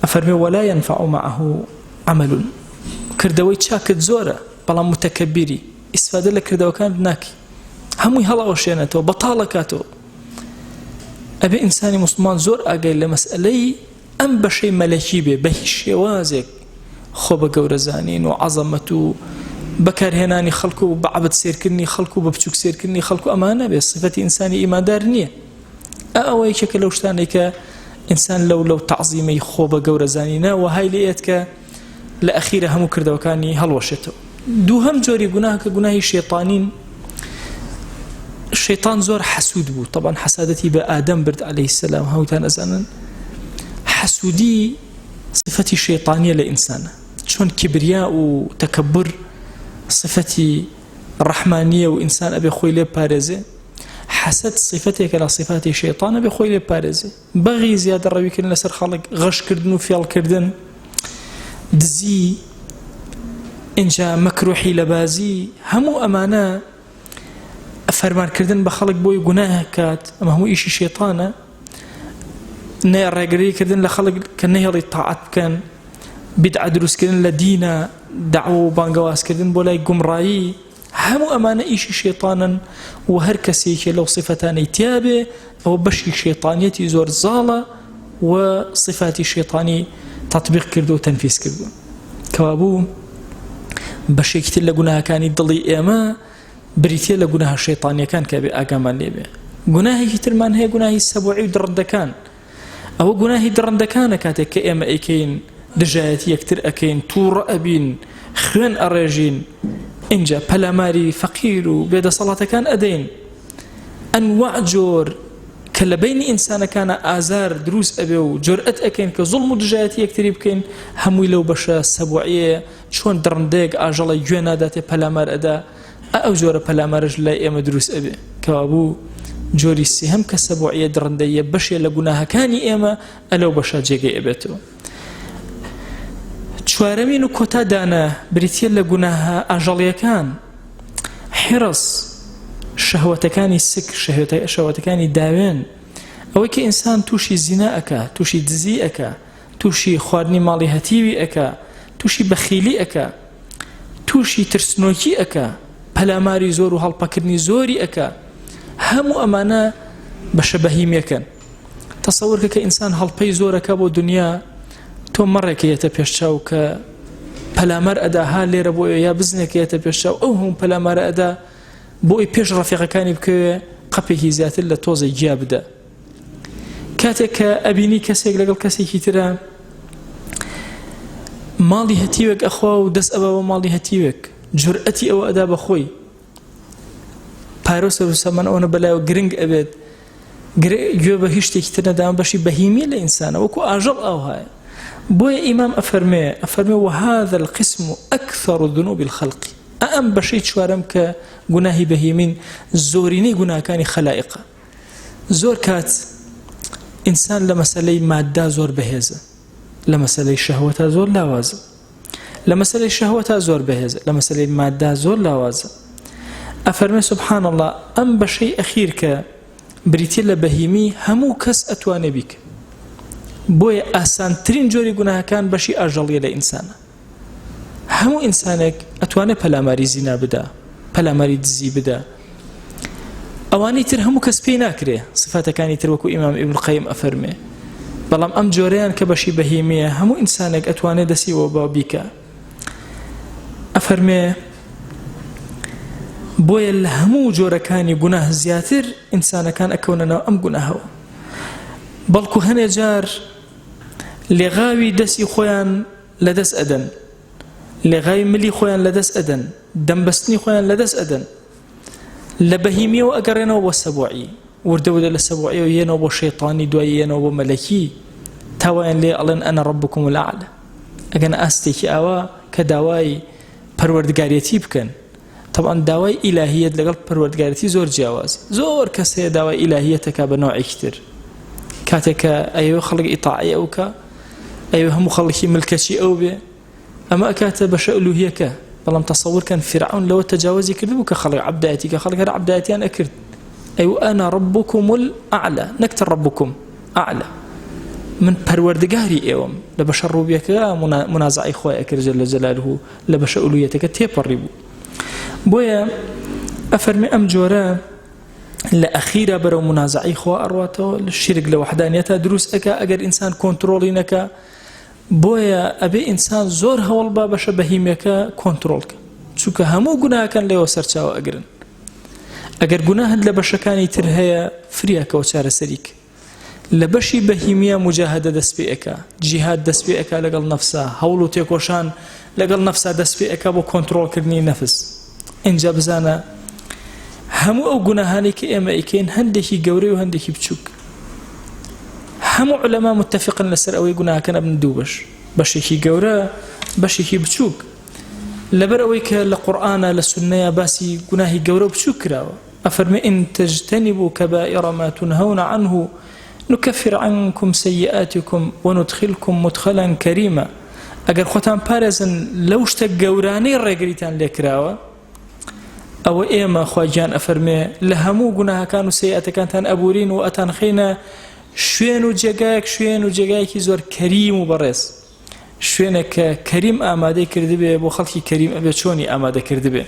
ئەفەرمێ ولا ينفع معه عمل کردەوەی چاکت زۆرە بەڵام متەکەبیری ئیسفادە لە کردەوەکان ناکی هەمووی هەڵەوەشێنێتەوە بەتاڵەکاتەوە ئەبێ ئینسانی موسڵمان زۆر ئاگای لە مەسئلەی ئەم بەشەی مەلەکی بێ بە هیچ شێوازێک خۆ بە گەورە زانین و عەزەمەت و بەکارهێنانی خەڵک و بە عەبد سێرکردنی خەڵک و بە بچوک سێرکردنی خەڵک و ئەمانە بێ سفەتی ئینسانی ئیماندار نییە ئەوە یەکێکە لەو شتانەی کە ئینسان لەو لەو تەعزیمەی خۆ بە گەورە زانینە وەهای لێت کە لە ئەخیرە هەموو کردەوەکانی هەڵوەشێتەوە. دووهەم جۆری گوناه کە گوناهی شەیتانین، شەیتان زۆر حەسوود بوو، تەبعەن حەسادەتی بە ئادەم برد عەلەیهی سەلام، هەمووتان ئەزانن حەسوودی سفەتی شەیتانیە لە ئینسانە، چۆن کیبریا و تەکەبور سفەتی ڕەحمانیە و ئینسان ئەبێ خۆی لێ بپارێزێ، حەسەد سفەتێکە لە سفاتی شەیتان ئەبێ خۆی لێ بپارێزێ. بەغی، زیادەڕەویکردن لەسەر خەڵک، غەشکردن و فێڵکردن، دزی، ئینجا مەکر و حیلەبازی، هەموو ئەمانە فەرمانکردن بە خەڵک بۆی گوناه کات، ئەمە هەموو ئیشی شەیتانە، نە ڕێگری کردن لە خەڵک کە نەهێڵی تاعەت بکەن، بیدعە دروستکردن لە دینە، دەعوە و بانگەوازکردن بۆ لای گومڕایی، هەموو ئەمانە ئیشی شەیتانن و هەر کەسێکێ لەو سیفەتانەی تیابێ ئەوە بەشی شەیتانیەتی زۆر زاڵە و سیفاتی شەیتانی تەطبیق کردو و تەنفیز کردو. کەوابوو بەشێکی تر لە گوناهەکانی دڵی ئێمە بریتیە لە گوناهە شەیتانیەکان کە بێ ئاگامان لێبێ. گوناهێکی ترمان هەیە گوناهی سەبوعی و دڕندەکان. ئەوە گوناهی دڕندەکانە کاتێک کە ئێمە ئەیکەین دژایەتی یەکتر ئەکەین، تووڕە ئەبین، خوێن ئەڕێژین، ئینجا پەلاماری فەقیر و بێدەسەڵاتەکان ئەدەین. ئەنواع جۆر کە لە بەینی ئینسانەکانا ئازار دروست ئەبێ و جورئەت ئەکەین کە زوڵم و دژایەتی یەکتری بکەین، هەمووی لەو بەشە سەبوعیەیە، چۆن دڕندەیەک ئاژەڵێک گوێ ناداتێ پەلامار ئەدا، ئا ئەو جۆرە پەلامارەش لای ئێمە دروست ئەبێ. کەوابوو جۆری سێهەم کە سەبوعیە دڕندەییە بەشێ لە گوناهەکانی ئێمە ئە لەو بەشە جێگەی ئەبێتەوە. چوارەمین و کۆتا دانە بریتیە لە گوناهە ئاژەڵیەکان، حرص، شەهوەتەکانی سک، شەهوەتەکانی داوێن، ئەوەی کە ئینسان تووشی زینا ئەکا، تووشی دزی ئەکا، تووشی خواردنی ماڵی هەتیوی ئەکا، تووشی بەخیلی ئەکا، تووشی ترسنۆکی ئەکا، پەلاماری زۆر و هەڵپەکردنی زۆری ئەکا، هەموو ئەمانە بەشە بەهیمیەکەن. تەسەور کە کە ئینسان هەڵپەی زۆرەکە بۆ دنیا تۆ مەڕێکە یەتە پێش چاو کە پەلامار ئەدا ها لێرە بۆ یا بزنێکە یەتە پێش چاو ئەو هەموو پەلامارە ئەدا بۆ ئەوی پێش ڕەفیقەکانی بکەوێ قەپێکی زیاتر لە تۆزێک گیا بدە. کاتێک کە ئەبینی کەسێک لەگەڵ کەسێکی ترە ماڵی هەتیوێک ئەخوا و دەست ئەبا بۆ ماڵی هەتیوێک جورئەتی ئەوە ئەدا بە خۆی پارە و سەر و سامان ئەوەنە بەلایەوە گرنگ ئەبێت گوێ بە هیچ شتێکی تر نەدام بەشی بەهیمیە لە ئینسانە وەکو ئاژەڵ ئاوهایە بۆیە ئیمام ئەفەرمێ ئەفەرمێ وهذا القسم أكثر ذنوب الخلق ئەم بەشەی چوارەم کە گوناهی بەهیمین زۆرینەی گوناکانی خەلائقە زۆر کات ئینسان لە مەسەلەی ماددا زۆر بەهێزە لە مەسەلەی شەهوەتا زۆر لاوازە لە مەسەلەی شەهوەتا زۆر بەهێزە لە مەسەلەی ماددا زۆر لاوازە ئەفەرمێ سبحان الله ئەم بەشەی ئەخیر کە بریتە لە بەهیمی هەموو کەس ئەتوانێ بیک بۆیە ئاسانترین جۆری گوناهەکان بەشی ئاژەڵیە لە ئینسانە هەموو ئینسانێک ئەتوانێت پەلاماری زینا بدا پەلاماری دزی بدا ئەوانی تر هەموو کەس پێی ناکرێ سفاتەکانی تر وەکو ئیمام ئیبن قەیم ئەفەرمێ بەڵام ئەم جۆرەیان کە بەشی بەهیمیە هەموو ئینسانێک ئەتوانێت دەسی بۆ با بیکە ئەفەرمێ بۆیە لە هەموو جۆرەکانی گوناه زیاتر ئینسانەکان ئەکەونە ناو ئەم گوناهەوە بەڵکو هەنێ جار لێغاوی دەستی خۆیان لەدەست ئەدەن، لێغاوی ملی خۆیان لەدەست ئەدەن، دەمبەستنی خۆیان لەدەست ئەدەن، لە بەهیمیەوە ئەگەڕێنەوە بۆ سەبوعی، وردە وردە لە سەبوعیەوە یەنەوە بۆ شەیتانی، دوایی یەنەوە بۆ مەلەکی، تا وایان لێ ئەڵێن ئەنە ڕەبکم الأعلى، ئەگەنە ئاستێکی ئاوا کە داوای پەروەردگاریەتی بکەن. تەبعەن داوای ئیلاهیەت لەگەڵ پەروەردگارێتی زۆر جیاوازە زۆر کەس هەیە داوای ئیلاهیەتەکە بە نەوعێکی تر کاتێک کە ئەیەوێ خەڵک ئیتاعی ئەو کە ئەیەوێ هەموو خەڵکی ملکەچی ئەو بێ ئەمە ئەکاتە بەشە ئولوهیەکە بەڵام تەسەور کەن فیرعەون لەوە تەجاوزی کردبوو کە خەڵک عەبدایەتی کە خەڵک هەر عەبدایەتیان ئەکرد ئەی ئەنا ڕبکم الأعلى نەک ڕبکم أعلى من پەروەردگاری ئێوەم لە بەشە ڕوبیەکە منازعی خۆی ئەکرد جل جلاله لە بەشە ئولویەتەکە تێپەڕی بوو بۆیە ئەفەرمێ ئەم جۆرە لە ئەخیرا بەرەو منازعی خوا ئەڕاتەوە لە شیرک لە وەحدانیەتا دروست ئەکا ئەگەر ئینسان کۆنتترۆڵی نەکا بۆیە ئەبێ ئینسان زۆر هەوڵ با بەشە بەهیمەکە کۆنتترۆڵکە چونکە هەموو گوناکەن لێوە سەرچاوە ئەگرن ئەگەر گوناهت لە بەشەکانی تر هەیە فریاکەوە چارەسەریک لە بەشی بەهیمیە موجاهەدە دەست پێ ئەکا، جیهاد دەست پێ ئەکا لەگەڵ نەفسا، هەوڵ و تێکۆشان لەگەڵ نەفسا دەست پێ ئەکا بۆ کۆنتڕۆڵ کردنی نەفس. ئینجا بزانە هەموو ئەو گوناهانەی کە ئێمە ئەیکەین هەندێکی گەورەی و هەندێکی بچووک. هەموو عولەما متفقن لەسەر ئەوەی گوناهەکان ئەبن دوو بەش، بەشێکی گەورە، بەشێکی بچووک. لەبەر ئەوەی کە لە قورئانە لە سوننەیا باسی گوناهی گەورە و بچووک کراوە. ئەفەرمێ ان تجتنبوا کبائر ما تنهون عنه نکفر عنکم سیئاتکم وندخلکم مدخلا کریما ئەگەر خۆتان پارێزن لەو شتە گەورانەی ڕێگریتان لێکراوە ئەوە ئێمە خوا گیان ئەفەرمێ لە هەموو گوناهەکان و سەیئاتەکانتان ئەبورین و ئەتانخەینە شوێن و جێگایەک شوێن و جێگایەکی زۆر کەریم و بەڕێز شوێنێک کە کەریم ئامادەی کردبێ بۆ خەڵکی کەریم ئەبێ چۆنی ئامادە کردبێ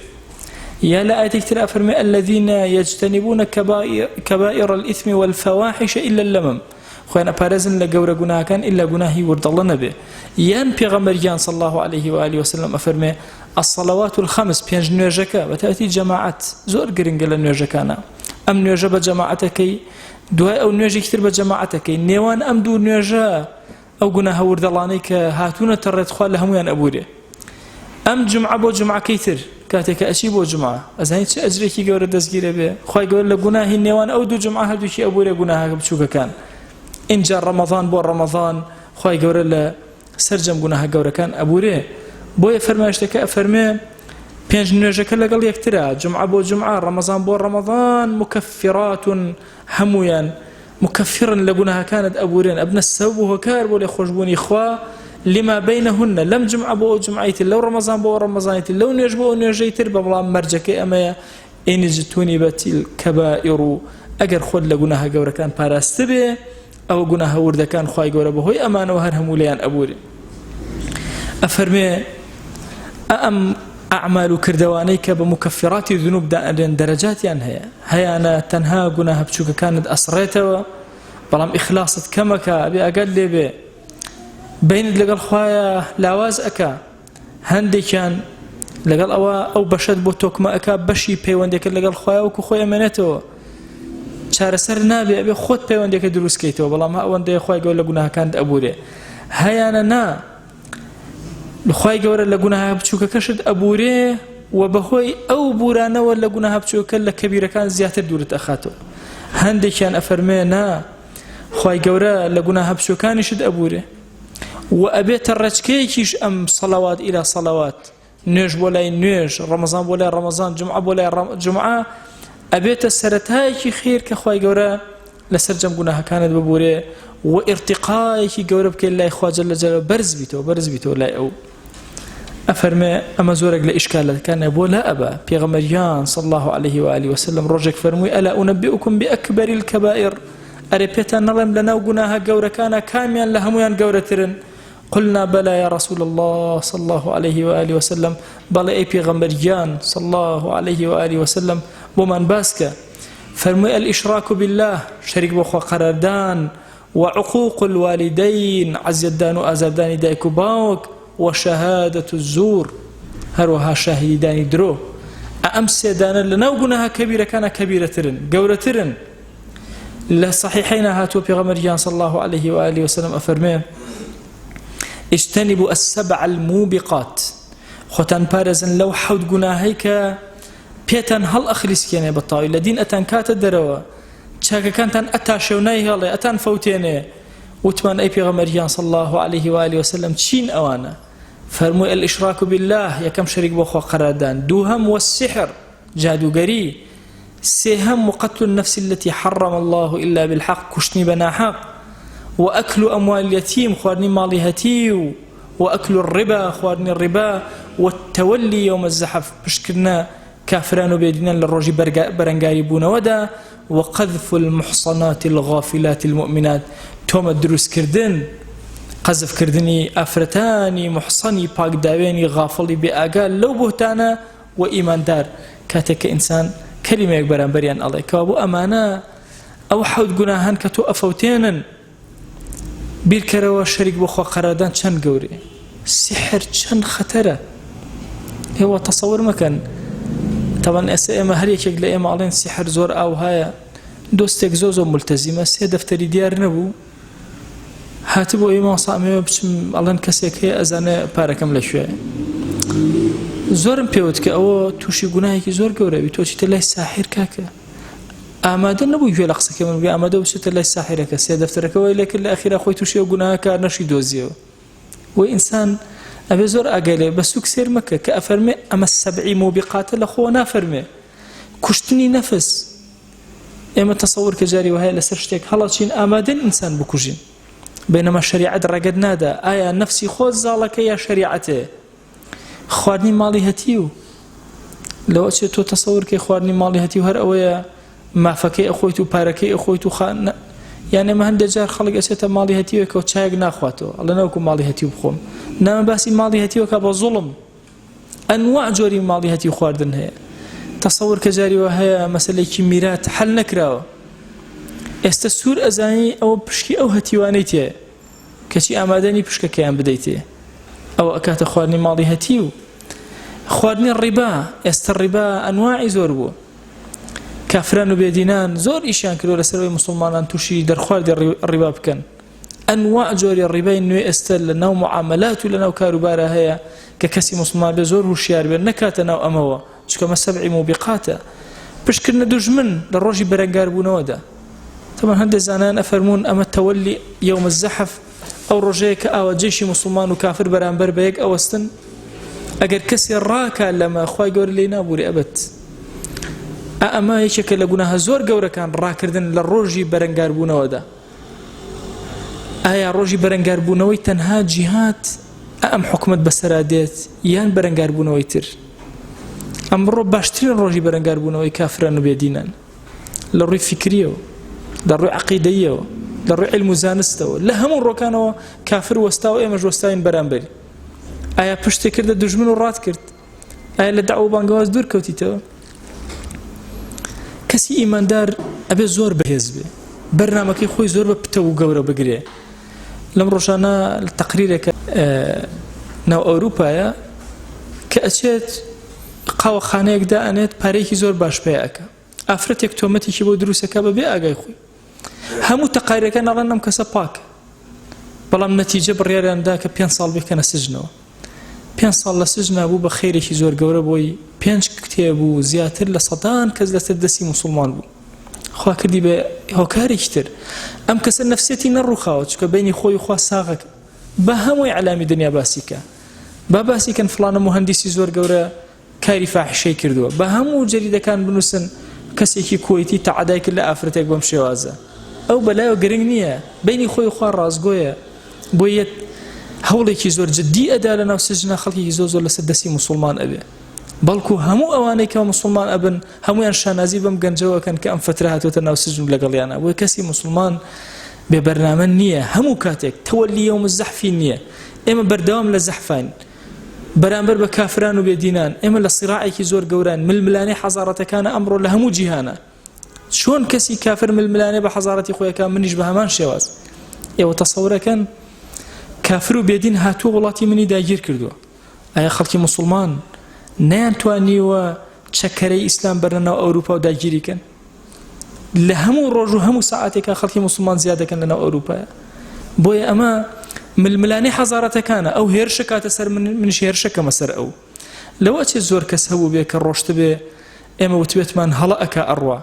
یا لە ئایەتێکی تر ئەفەرمێ الذین یجتنبون کبائر الإثم والفواحش إلا اللمم خۆیان ئەپارێزن لە گەورە گوناهەکان ئیلا گوناهی وردەڵە نەبێ یان پێغەمبەر گیان صلی الله علیه و آله وسلم ئەفەرمێ الصلوات الخمس پێنج نوێژەکە بە تایبەتی جەماعەت زۆر گرنگە لە نوێژەکانە ئەم نوێژە بە جەماعەتەکەی دوای ئەو نوێژێکی تر بە جەماعەتەکەی نێوان ئەم دوو نوێژە. ئەو گوناهە وردەڵانەی کە هاتوونەتە ڕێت خوا لە هەموویان ئەبوورێ. ئەم جومعە بۆ جومعەکەی تر کاتێک کە ئەچی بۆ جومعە ئەزانی چ ئەجرێکی گەورە دەستگیرە بێ خوای گەورە لە گوناهی نێوان ئەو دوو جومعە هەردووکی ئەبوورێ گوناهە بچووکەکان ئینجا ڕەمەضان بۆ ڕەمەضان خوای گەورە لە سەرجەم گوناهە گەورەکان ئەبوورێ بۆیە فەرمایشتەکە ئەفەرمێ پێنج نوێژەکە لەگەڵ یەکترا جومعە بۆ جومعە ڕەمەزان بۆ ڕەمەضان مکفرات هەموویان مکفرن لە گوناهەکانت ئەبورێن ئەبنە سەبەب و هۆکار بۆ لێخۆشبوونی خوا لما بینهن لەم جومعە بۆ ئەو جومعەی تر لەو ڕەمەزان بۆ ئەو ڕەمەزانی تر لەو نوێژ بۆ ئەو نوێژەی تر بە بەڵام مەرجەکەی ئەمەیە إن اجتنبت الكبائر ئەگەر خۆت لە گوناهە گەورەکان پاراستبێ ئەوە گوناهە وردەکان خوای گەورە بەهۆی ئەمانەوە هەر هەموو لێیان ئەبورێ ئەفەرمێ ئەم ئەعمال و کردەوانەی کە بە مکفراتی ذنوب دائەنرێن دەرەجاتیان هەیە هەیانە تەنها گوناهە بچووکەکانت ئەسڕێتەوە بەڵام ئیخلاصت کەمەکە ئەبێ ئەگەر لێبێ بینت لەگەڵ خوایە لاواز ئەکا هەندێکیان لەگەڵ ئەوە ئەو بەشەت بۆ تۆکمە ئەکا بەشی پەیوەندەکە لەگەڵ خوایە وەکو خۆی ئەمێنێتەوە چارەسەر نابێ ئەبێ خۆت پەیوەندەکە دروستکەیتەوە بەڵام ئەوەندەیە خوای گەورە لە گوناهەکانت ئەبورێ هەیانە نا خوای گەورە لە گوناهە بچووکەکەشت ئەبورێ و بەهۆی ئەو بورانەوە لە گوناهە بچووکە لە کەبیرەکان زیاتر دوورت ئەخاتەوە هەندێکیان ئەفەرمێ نا خوای گەورە لە گوناهە بچووکانیشت ئەبورێ و ئەبێتە ڕێچکەیەکیش ئەم سەڵەوات ئیلا سەڵەوات نوێژ بۆ لای نوێژ ڕەمەزان بۆ لای ڕەمەزان جومعە بۆ لای جومعە ئەبێتە سەرەتایەکی خێر کە خوای گەورە لەسەر جەم گوناهەکانت ببورێ و ئیرتیقایەکی گەورە بکەیت لای خوا جل جلاله بەرز بیتەوە بەرز بیتەوە لای ئەو ئەفەرمێ ئەمە زۆرێک لە ئیشکالەکانە بۆ لا ئەبا پێغەمبەریان صلی الله عليه و آله وسلم ڕۆژێک فەرمووی ئەلا ئونبئکم بأکبر الكبائر ئەرێ پێتان نەڵێم لەناو گوناهە گەورەکانە کامیان لە هەمویان گەورەترن قلنا بلى يا رسول الله صلى الله عليه وآله وسلم بەڵێ ئەی پێغەمبەر گیان صلى الله عليه وآله وسلم بۆمان باسکە فەرمووی الإشراك بالله شەریک بۆ خوا قەراردان وعقوق الوالدين عەزیەتدان و ئازاردانی دایک و باوک وشهادة الزور هەروەها شاهیدیدانی درۆ ئەم سێدانە لەناو گوناهە کەبیرەکانە کەبیرەترن گەورەترن لە صحیحەینا هاتووە پێغەمبەر گیان صلی الله علیه و آله وسلم ئەفەرمێ اجتنبوا السبع الموبقات خۆتان پارێزن لەو حەوت گوناهەی کە پێتان هەڵ ئەخلیسکێنێ بە تاوی لە دین ئەتان کاتە دەرەوە چاکەکانتان ئەتاشێ و نایهێڵێ ئەتان فەوتێنێ وتمان ئەی پێغەمبەر گیان صلی الله علیه و آله وسلم چین ئەوانە فەرمووی الاشراک بالله یەکەم شەریک بۆ خوا قەراردان دووهەم والسحر جادوگەری سێهەم وقتل النفس التي حرم الله إلا بالحق کوشتنی بە ناحەق وأكل أموال اليتيم خواردنی ماڵی هەتیو وأكل الربا خواردنی ڕیبا والتولي يوم الزحف پشتکردنە کافران و بێدینان لە ڕۆژی بەرەنگاری بوونەوەدا وقذف المحصنات الغافلات المؤمنات تۆمەت دروستکردن قەزفکردنی ئافرەتانی محصنی پاکداوێنی غافڵی بێئاگا لەو بوهتانە و ئیماندار کاتێک کە ئینسان کەلیمەیەک بەرامبەریان ئەڵێ کەوابوو ئەمانە ئەو حەوت گوناهەن کە تۆ ئەفەوتێنن بیرکەرەوە شەریک بۆ خوا قەراردان چەند گەورەیە سحر چەند خەتەرە ئێوە تەسەور مەکەن تاوان ئێستا ئێمە هەر یەکێک لە ئێمە ئەڵێن سحر زۆر ئاوهایە دۆستێک زۆر زۆر ملتەزیمە سێ دەفتەری دیار نەبوو هاتبوو ئەی مامۆستا ئەمەوێ بچم ئەڵێن کەسێک هەیە ئەزانێ پارەکەم لە کوێ زۆرم پێوت کە ئەوە تووشی گوناهێکی زۆر گەورەبی تۆ چیتە لای ساحیر کاکە ئامادە نەبوو گوێ لە قسەکەی من بگرێ ئامادە بچێتە لای ساحیرەکە سێ دەفتەرەکە وای لێکرد لە ئەخیرا خۆی تووشی ئەو گوناهە کار نەشی دۆزیەوە و ئینسان ئەبێ زۆر ئاگای لێ بە سوک سێر مەکە کە ئەفەرمێ ئەمە سەبعی موبیقاتە لە خۆوە نافەرمێ کوشتنی نەفس ئێمە تەسەور کە جاری وهایە لەسەر شتێک هەڵەچین ئامادەن ئینسان بکوژین بینەما شەریعەت ڕێگەت نادا ئایا نەفسی خۆت زاڵەکە یا شەریعەتێ خواردنی ماڵی هەتیو لەوە چێت تۆ تەسەور کەی خواردنی ماڵی هەتیو هەر ئەوەیە مافەکەی ئەخۆیت و پارەکەی ئەخۆیت و خان یان ئێمە هەندێک جار خەڵک ئەچێتە ماڵی هەتیوێکەوە چایەک ناخواتەوە ئەڵێ نەوەکو ماڵی هەتیو بخۆم نامە باسی ماڵی هەتیوەکە بە زوڵم ئەنواع جۆری ماڵی هەتیو خواردن هەیە تەسەور کە جاری وا هەیە مەسەلێکی میرات حەل نەکراوە ئێستا سوور ئەزانی ئەوە پشکی ئەو هەتیوانەی تێ کەچی ئامادەنی پشکەکەیان بدەیتێ ئەوە ئەکاتە خواردنی ماڵی هەتیو خواردنی ڕیبا ئێستا ڕیبا ئەنواعی زۆر بوو کافران و بێدینان زۆر ئیشیان کردوە لەسەر ئەوەی موسڵمانان تووشی دەرخواردی ڕیبا بکەن. ئەنواع جۆری ڕیبای نوێ ئێستا لە ناو معاملات و لە ناو کاروبارا هەیە کە کەسی موسڵمان بێ زۆر هوشیار بێ نەکاتە ناو ئەمەوە، چونکە ئەمە سەبعی موبیقاتە. پشتکردنە دوژمن لە ڕۆژی بەرەنگاربوونەوەدا. تەبعەن هەندێک زانایان ئەفەرموون ئەمە تەوەلی یوم الزحف ئەو ڕۆژەیە کە ئاوا جەیشی موسڵمان و کافر بەرامبەر بە یەک ئەوەستن، ئەگەر کەسێ ڕاکا لەمە خوای گەورە لێی نابوورێ ئەبەد. ئا ئەمە یەکێکە لە گوناهە زۆر گەورەکان ڕاکردن لە ڕۆژی بەرەنگاربوونەوەدا. ئایا ڕۆژی بەرەنگاربوونەوەی تەنها جیهاد ئەم حکومەت بەسەرا دێت یان بەرەنگاربوونەوەی تر؟ ئەمڕۆ باشترین ڕۆژی بەرەنگاربوونەوەی کافران و بێدینان لە ڕووی فیکریەوە، لە ڕووی عەقیدەییەوە، لە ڕووی عیلم و زانستەوە، لە هەموو ڕۆکانەوە کافر وەستا و ئێمەش وەستاوین بەرامبەری. ئایا پشتێ کردە دوژمن و ڕات کرد؟ ئایا لە دەعوە و بانگەواز دوور کەوتیتەوە؟ کەسی ئیماندار ئەبێ زۆر بەهێز بێ، بەرنامەکەی خۆی زۆر بە پتەو و گەورە بگرێ. لەم ڕۆژانە تەقریرێکە ناو ئەوروپایە کە ئەچێت قاوەخانەیەک دائەنێت پارەیەکی زۆر باش پەیا ئەکا. ئافرەتێک تۆمەتێکی بۆ دروستەکە بەبێ ئاگای خۆی. هەموو تەقاریرەکان ئەڵێن ئەم کەسە پاکە، بەڵام نەتیجە بڕیاریان دا کە پێنج ساڵ بیکەنە سجنەوە. پێنج ساڵ لە سجنا بوو بە خێرێکی زۆر گەورە بۆی، پێنج کتێب و زیاتر لە سەدان کەس لەسەر دەستی موسڵمان بوو. خوا کردی بە هۆکارێکی تر. ئەم کەسە نەفسیەتی نەڕووخاوە، چونکە بەینی خۆی و خوا ساغەکە. با هەموو ئیعلامی دنیا باسی کە. با باسی کەن فڵانە موهەندیسی زۆر گەورە کاری فاحیشەی کردووە. با هەموو جەریدەکان بنووسن کەسێکی کوەیتی تەعەدای کرد لە ئافرەتێک بەم شێوازە. ئەو بەلایەوە گرنگ نییە. بەینی خۆی و خوا ڕاستگۆیە. بۆیە هەوڵێکی زۆر جدی ئەدا لە ناو سجنا خەڵکێکی زۆر زۆر لەسەر دەستی موسڵمان ئەبێ. بەڵکو هەموو ئەوانەی کە موسڵمان ئەبن هەموویان شانازی بەم گەنجەوە ئەکەن کە ئەم فترە هاتووەتە ناو سجن و لەگەڵیانە. بۆیە کەسی موسڵمان بێ بەرنامە نییە. هەموو کاتێک تەوەلی یەوم الزحفی نییە. ئێمە بەردەوام لە زەحفاین بەرامبەر بە کافران و بێدینان. ئێمە لە سیراعێکی زۆر گەوران، ململانێی حەزارەتەکانە ئەمڕۆ لە هەموو جیهانە. چۆن کەسی کافر ململانێ بە حەزارەتی خۆیەکە، منیش بە هەمان شێواز. ئێوە تەسەورەکەن کافر و بێدین هاتووە وڵاتی منی داگیر کردووە. ئایا خەڵکی موسڵمان نەیانتوانیوە چەکەرەی ئیسلام بەرنە ناو ئەوروپا و داگیری کەن؟ لە هەموو ڕۆژ و هەموو سەعاتێکا خەڵکی موسڵمان زیاد دەکەن لە ناو ئەوروپایە. بۆیە ئەمە ململانێی حەزارەتەکانە، ئەو هێرشە کاتە سەر من، منیش هێرشەکەمە سەر ئەو. لەوە ئەچێ زۆر کەس هەبوو بێ کە ڕۆشتبێ ئێمە وتبێتمان هەڵە ئەکا ئەڕوا،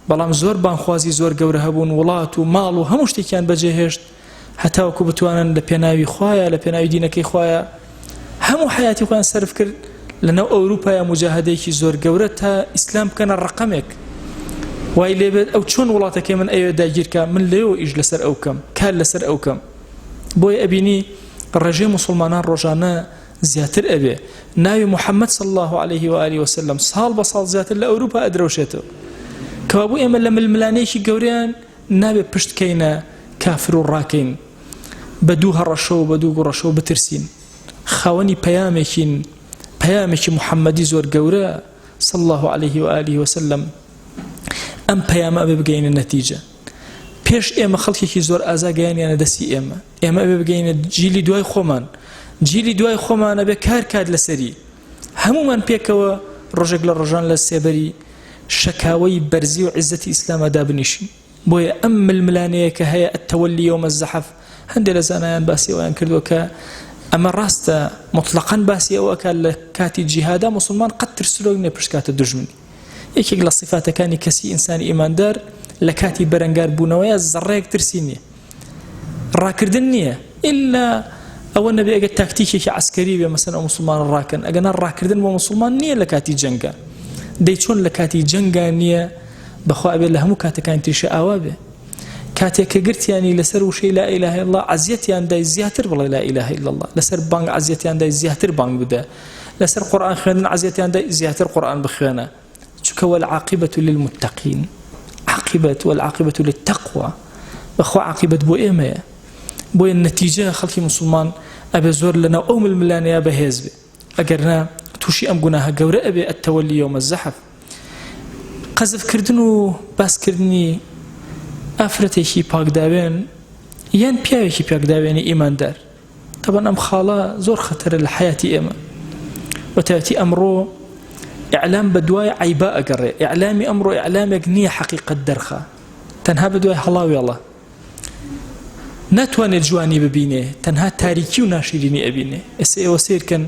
بەڵام زۆر بانگخوازی زۆر گەورە هەبوون وڵات و ماڵ و هەموو شتێکیان بەجێهێشت هەتاوەکو بتوانن لە پێناوی خوایە لە پێناوی دینەکەی خوایە هەموو حیاتی خۆیان سەرف کرد لەناو ئەوروپایە مجاهدەیەکی زۆر گەورە تا ئیسلام بکەنە ڕقەمێک وای لێبێت ئەو چۆن وڵاتەکەی من ئەوێ داگیرکە من لێەوە ئیش لەسەر ئەو کەم کار لەسەر ئەو کەم بۆیە ئەبینی ڕێژەی موسڵمانان ڕۆژانە زیاتر ئەبێ ناوی محمد صلی اللە علیه و آله وسلم ساڵ بە ساڵ زیاتر لە ئەوروپا ئەدرەوشێتەوە. کەوابوو ئێمە لە ململانێیەکی گەورەیان نابێ پشت کەینە کافر و ڕاکەین بە دوو هەڕەشە و بە دوو گوڕەشە و بترسین. خاوەنی پەیامێکین، پەیامێکی محمدی زۆر گەورە صلی اللە علیه و آله وسلم. ئەم پەیامە ئەبێ بگەینە نەتیجە. پێش ئێمە خەڵکێکی زۆر ئازا گەیانیانە دەستی ئێمە. ئێمە ئەبێ بگەینە جیلی دوای خۆمان. جیلی دوای خۆمان ئەبێ کار کات لەسەری. هەموومان پێکەوە ڕۆژێک لە ڕۆژان لە سێبەری شەکاوەی بەرزی و عیزەتی ئیسلاما دابنیشین. بۆیە ئەم ململانێیە کە هەیە التولی یوم الزحف هەندێ لە زانایان باسی ئەوەیان کردووە کە ئەمە ڕاستە موتڵەقەن باسی ئەوە ئەکات لە کاتی جیهادا موسڵمان قەت ترسنۆک نیە پشت کاتە دوژمنی. یەکێک لە سیفاتەکانی کەسی ئینسانی ئیماندار لە کاتی بەرەنگار بوونەوەیە زەڕەیەک ترسی نییە ڕاکردن نییە ئللا ئەوە نەبێ ئەگەر تاکتیکێکی عسکەری بێ مەسەن ئەو مسلمان ڕاکەن ئەگەر نا ڕاکردن بۆ مسلمان نییە لە کاتی جەنگە دەی چۆن لە کاتی جەنگا نییە بەخوا ئەبێ لە هەموو کاتەکانی تریشە ئاوا بێ کاتێک کە گرتیانی لەسەر وشەی لا اله الا الله عەزیەتیان دای زیاتر بڵێ لا اله الا الله لەسەر بانگ عەزیەتیان دای زیاتر بانگ بدە لەسەر قورئان خوێندن عەزیەتیان دای زیاتر قورئان بخوێنە چونکە والعاقبة للمتقین عاقبەت والعاقبة للتقوى بەخوا عاقبەت بۆ ئێمەیە بۆیە نەتیجە خەڵکی مسلمان ئەبێ زۆر لەناو ئەو ململانەیە بەهێز بێ ئەگەر نا تووشی ئەم گوناهە گەورە ئەبێ التولی یوم الزحف قەزفکردن و باسکردنی ئافرەتێکی پاکداوێن یان پیاوێکی پاکداوێنی ئیماندار تەبەن ئەم خاڵە زۆر خەتەرە لە حەیاتی ئێمە بە تایبەتی ئەمڕۆ ئیعلام بە دوای عەیبا ئەگەڕێ ئیعلامی ئەمڕۆ ئیعلامێک نییە حەقیقەت دەرخا تەنها بە دوای هەڵاوێڵە. ناتوانێت جوانی ببینێ تەنها تاریکی و ناشیرینی ئەبینێ. ئێستا ئێوە سەیرکەن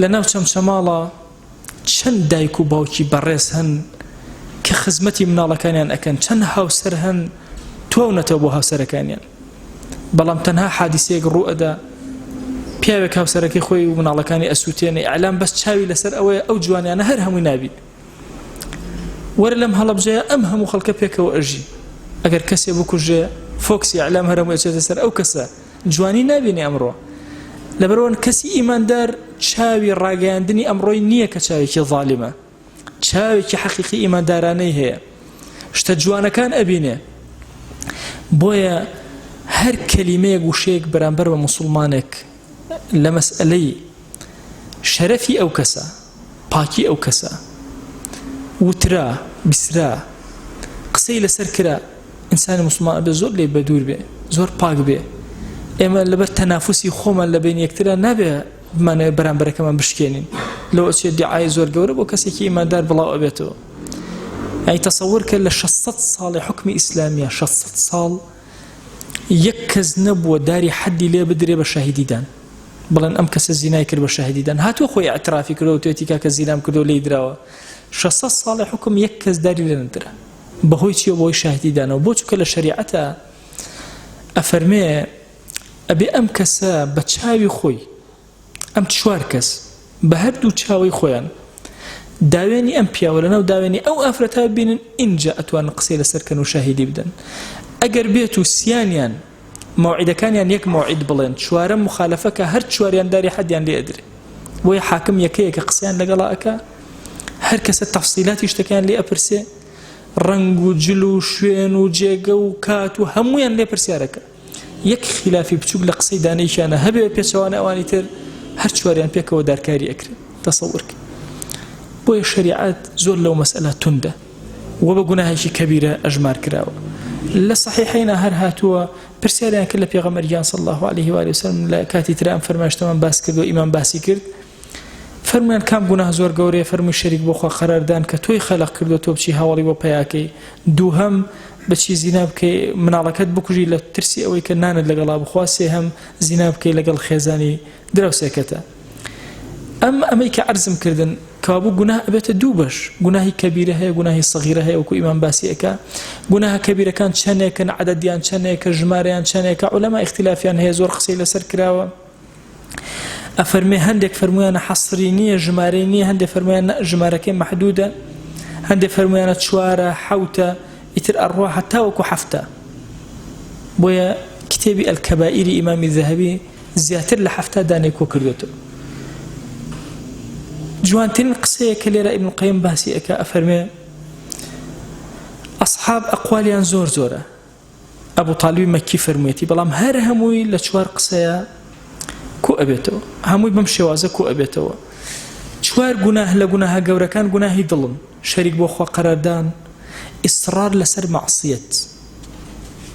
لەناو چەمچەماڵە چەند دایک و باوکی بەڕێز هەن کە خزمەتی مناڵەکانیان ئەکەن، چەند هاوسەر هەن تواونەتەوە بۆ هاوسەرەکانیان، بەڵام تەنها حادیسەیەک ڕوو ئەدا پیاوێک هاوسەرەکەی خۆی و مناڵەکانی ئەسووتێنێ، ئیعلام بەس چاوی لەسەر ئەوەیە ئەو جوانیانە هەر هەمووی نابین. وەرە لەم هەڵەبجەیە ئەم هەموو خەڵکە پێکەوە ئەژی، ئەگەر کەسێ بکوژێ فۆکسی ئیعلام هەر هەمووی ئەچێتە سەر ئەو کەسە، جوانی نابینێ ئەمڕۆ. لەبەرئەوەن کەسی ئیماندار چاوی ڕاگەیاندنی ئەمڕۆی نییە کە چاوێکی ظالیمە، چاوێکی حەقیقی ئیماندارانەی هەیە، شتە جوانەکان ئەبینێ. بۆیە هەر کەلیمەیەک وشەیەک بەرامبەر بە موسڵمانێک لە مەسئەلەی شەرەفی ئەو کەسە، پاکی ئەو کەسە وترا، بیسرا، قسەی لەسەر کرا، ئینسانی موسڵمان ئەبێ زۆر لێی بەدوور بێ، زۆر پاک بێ. ئێمە لەبەر تەنافوسی خۆمان لە بەین یەکترا نابێ بمانەوێ بەرامبەرەکەمان بشکێنین. لەوە ئەچێ دیعای زۆر گەورە بۆ کەسێکی ئیماندار بڵاو ئەبێتەوە. ئەی تەسەور کە لە 600 ساڵی حوکمی ئیسلامیە، 600 ساڵ یەک کەس نەبووە داری حەدی لێ بدرێ بە شاهیدیدان. بڵێن ئەم کەسە زینای کرد بە شاهیدیدان. هاتووە خۆی ئیعترافی کردووە وتویەتی کاکە زینام کردووە لێی دراوە. 600 ساڵی حوکم یەک کەس داری لێ نەدرا. بەهۆی چیەوە؟ بەهۆی شاهیدی دانەوە. بۆ؟ چونکە لە شەریعەتا ئەفەرمێ ئەبێ ئەم کەسە بە چاوی خۆی، ئەم چوار کەس بە هەردوو چاوی خۆیان داوێنی ئەم پیاوە لەناو داوێنی ئەو ئافرەتە ببینن، ئینجا ئەتوانن قسەی لەسەر کەن و شاهیدی بدەن. ئەگەر بێت و سیانیان مەوعیدەکانیان یەک مەوعید بڵێن، چوارەم مخالەفە کە هەر چواریان داری حەدیان لێ ئەدرێ. بۆیە حاکم یەکەیە کە قسەیان لەگەڵا ئەکا، هەر کەسە تەفسیلاتی شتەکەیان لێ ئەپرسێ، ڕەنگ و جل و شوێن و جێگە و کات و هەموویان لێ پرسیارەکە. یەک خیلافی بچووک لە قسەی دانەیەکیانە هەبێ پێچەوانە ئەوانی تر هەر چواریان پێکەوە دارکاری ئەکرێن. تەسەور کە. بۆیە شەریعەت زۆر لەو مەسئلە توندە و بە گوناهێکی کەبیرە ئەژمار کراوە. لە سەحیحەینا هەر هاتووە پرسیاریان کرد لە پێغەمبەر گیان صلی الله علیه و آله وسلم لە کاتی ترا ئەم فەرمایشتەمان باس کردو ئیمام باسی کرد، فەرموویان کام گوناه زۆر گەورەیە؟ فەرمووی شەریک بۆ خوا قەراردان کە تۆی خەلق کردووە تۆ بچی هاوەڵی بۆ پەیاکەی. دووهەم بچی زینا بکەی مناڵەکەت بکوژی لە ترسی ئەوەی کە نانت لەگەڵا بخوا. سێهەم زینا بکەی لەگەڵ خێزانی دراوسێکەتە. ئەم ئەمەی کە عەرزم کردن کەوابوو گوناه ئەبێتە دوو بەش، گوناهی کەبیرە هەیە گوناهی سەغیرە هەیە وەکو ئیمام باسی ئەکا. گوناهە کەبیرەکان چەندێکن، عەدەدیان چەندێکە، ژمارەیان چەندێکە، عولەما ئیختلافیان هەیە زۆر قسەی لەسەر کراوە. ئەفەرمێ هەندێک فەرموویانە حەسری نییە ژمارەی نییە، هەندێک فەرموویان ژمارەکەی مەحدودە، هەندێک فەرموویانە چوارە حەوتە، ئیتر ئەڕوا هەتا وەکو حەفتە. بۆیە کتێبی ئەلکەبائیری ئیمامی زەهەبی زیاتر لە 70 دانەی کۆ کردوێتەوە. جوانترین قسەیە کە لێرە ئیبن قەیم باسی ئەکا ئەفەرمێ ئەصحاب ئەقوالیان زۆر زۆرە، ئەبو تالیبی مەکی فەرموویەتی، بەڵام هەر هەمووی لە چوار قسەیە کۆ ئەبێتەوە، هەمووی بەم شێوازە کۆ ئەبێتەوە. چوار گوناه لە گوناهە گەورەکان گوناهی دڵن، شەریک بۆ خوا قەراردان، ئیسڕار لەسەر مەعسیەت.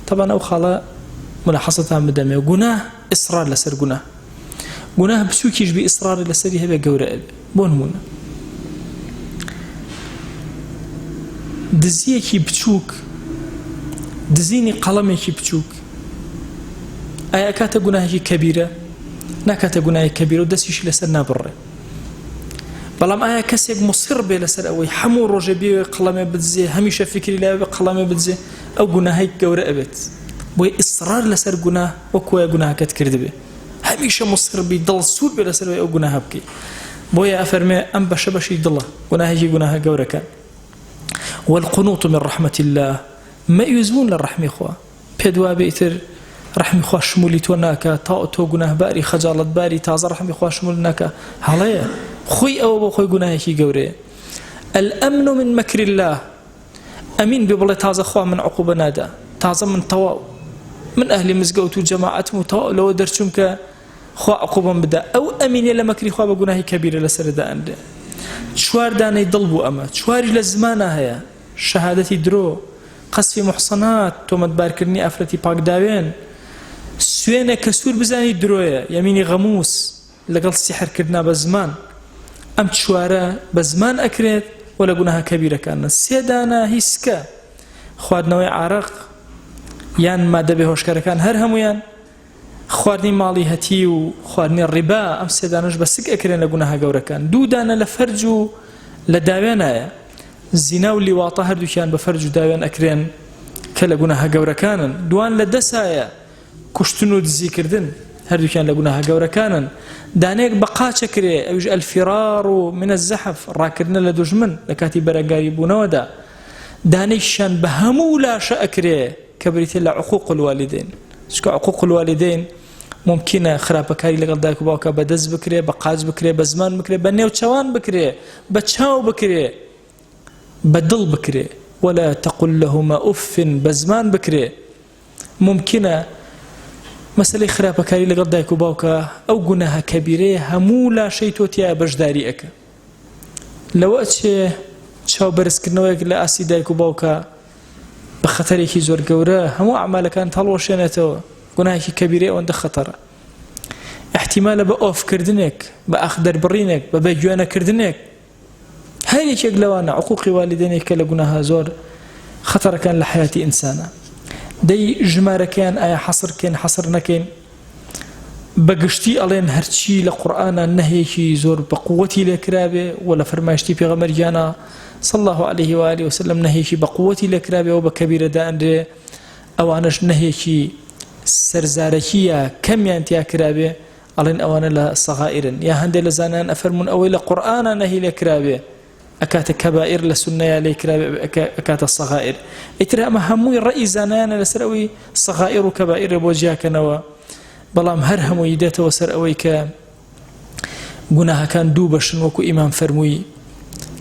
تەبان ئەو خاڵە ملاحەزەتان بدەمێ، گوناه ئیسڕار لەسەر گوناه، گوناه بچووکیش بی ئیسڕاری لەسەری هەبێ گەورە ئەبێ. بۆ نموونە دزیەکی بچووک، دزینی قەڵەمێکی بچووک ئایا ئەکاتە گوناهێکی کەبیرە؟ ناکاتە گوناهی کەبیرە و دەستیشی لەسەر نابڕێ. بەڵام ئایا کەسێک مصر بێ لەسەر ئەوەی هەموو ڕۆژێ بێ قەڵەمێ بدزێ، هەمیشە فکری لای بێ قەڵەمێ بدزێ، ئەو گوناهەی گەورە ئەبێت. بۆیە ئیسرار لەسەر گوناه وەک وایە گوناهەکەت کردبێ. هەمیشە مصر بی، دڵ سوور بێ لەسەر ئەوەی ئەو گوناهە بکەی. بۆیە ئەفەرمێ ئەم بەشە بەشی دڵە، گوناهێکی گوناهە گەورەکان. والقنوط من رحمة الله، مەئیوس بوون لە ڕەحمی خوا. پێت وابێ ئیتر ڕەحمی خوا شمولی تۆ ناکا، تا تۆ گوناهباری خەجاڵەتباری تازە ڕەحمی خوا شمول ناکا، هەڵەیە. خۆی ئەوە بۆ خۆی گوناهێکی گەورەیە. الامن من مکر الله، ئەمین بێ بڵێ تازە خوا من عقوبە نادا، تازە من تەواو من ئەهلی مزگەوت و جەماعەتم و تەواو لەوە دەرچووم کە خوا عقوبەم بدا، ئەو ئەمینە لە مەکری خوا بە گوناهی کەبیرە لەسەر دائەنرێ. چوار دانەی دڵ بوو ئەمە، چواریش لە زمانا هەیە، شەهادەتی درۆ، قەسفی موحسەنات، تۆمەتبارکردنی ئافرەتی پاکداوێن، سوێنێک کە سوور بزانی درۆیە، یەمینی غەموس، لەگەڵ سیحرکردنا بە زمان. ئەم چوارە بە زمان ئەکرێت و لە گوناهە کەبیرەکانن. سێ دانە هی سکە، خواردنەوەی عارەق، یان مادە بێهۆشکەرەکان هەر هەموویان، خواردنی ماڵی هەتیو و خواردنی ڕیبا، ئەم سێ دانەش بە سک ئەکرێن لە گوناهە گەورەکان. دوو دانە لە فەرج و لە داوێنایە. زینا و لیواطە هەردووکیان بە فەرج و داوێن ئەکرێن کە لە گوناهە گەورەکانن. دوان لە دەسایە، کوشتن و دزیکردن، هەردووکیان لە گوناهە گەورەکانن. دانەیەک بە قاچ ئەکرێ، ئەویش الفرار من الزحف، ڕاکردنە لە دوژمن لە کاتی بەرەنگاری بوونەوەدا. دانەیشیان بە هەموو لاشە ئەکرێ کە بریتیە لە عقوق الوالدین. چونکە عقوق الوالدین مومکینە خراپەکاری لەگەڵ دایک و باوکا بە دەست بکرێ، بە قاچ بکرێ، بە زمان بکرێ، بە نێوچەوان بکرێ، بە چاو بکرێ، بە دڵ بکرێ، ولا تقل لهما اف بە زمان بکرێ. مومکینە مەسەلەی خراپەکاری لەگەڵ دایک و باوکا ئەو گوناهە کەبیرەیە هەموو لاشەی تۆ تیایا بەشداری ئەکا. لەوە ئەچێ چاو بەرزکردنەوەیەک لە ئاستی دایک و باوکا بە خەتەرێکی زۆر گەورە هەموو ئەعمالەکانت هەڵوەشێنێتەوە. گوناهێکی کەبیرەی ئەوەندە خەتەرە. ئیحتیمالە بە ئۆفکردنێک، بە ئاخ دەربڕینێک، بە بێگوێنەکردنێک، هەر یەکێک لەوانە عقوقی والدەینێک کە لە گوناهە زۆر خەتەرەکان لە حیاتی ئینسانە. دەی ژمارەکەیان ئایا حەسر کەین حەسر نەکەین؟ بە گشتی ئەڵێن هەرچی لە قورئانا نەهیەکی زۆر بە قووەتی لێ کرابێ و لە فەرمایشتی پێغەمبەر گیانا صلی الله علیه و آله وسلم نەهیەکی بە قووەتی لێ کرابێ و بە کەبیرە دانرێ، ئەوانەش نەهیەکی سەرزارەکیە کەمیان تیا کرابێ ئەڵێن ئەوانە لە سەغائیرن. یا هەندێ لە زانایان ئەفەرموون ئەوەی لە قورئانا نەهی لێ کرابێ ئەکاتە کەبائیر، لە سوننەیا لێی کرابێ ئەکاتە سەغائیر. ئیتر ئەمە هەمووی ڕەئی زانایانە لەسەر ئەوەی سەغائیر و کەبائیر بۆ جیاکەنەوە، بەڵام هەر هەمووی دێتەوە سەر ئەوەی کە گوناهەکان دوو بەشن، وەکو ئیمام فەرمووی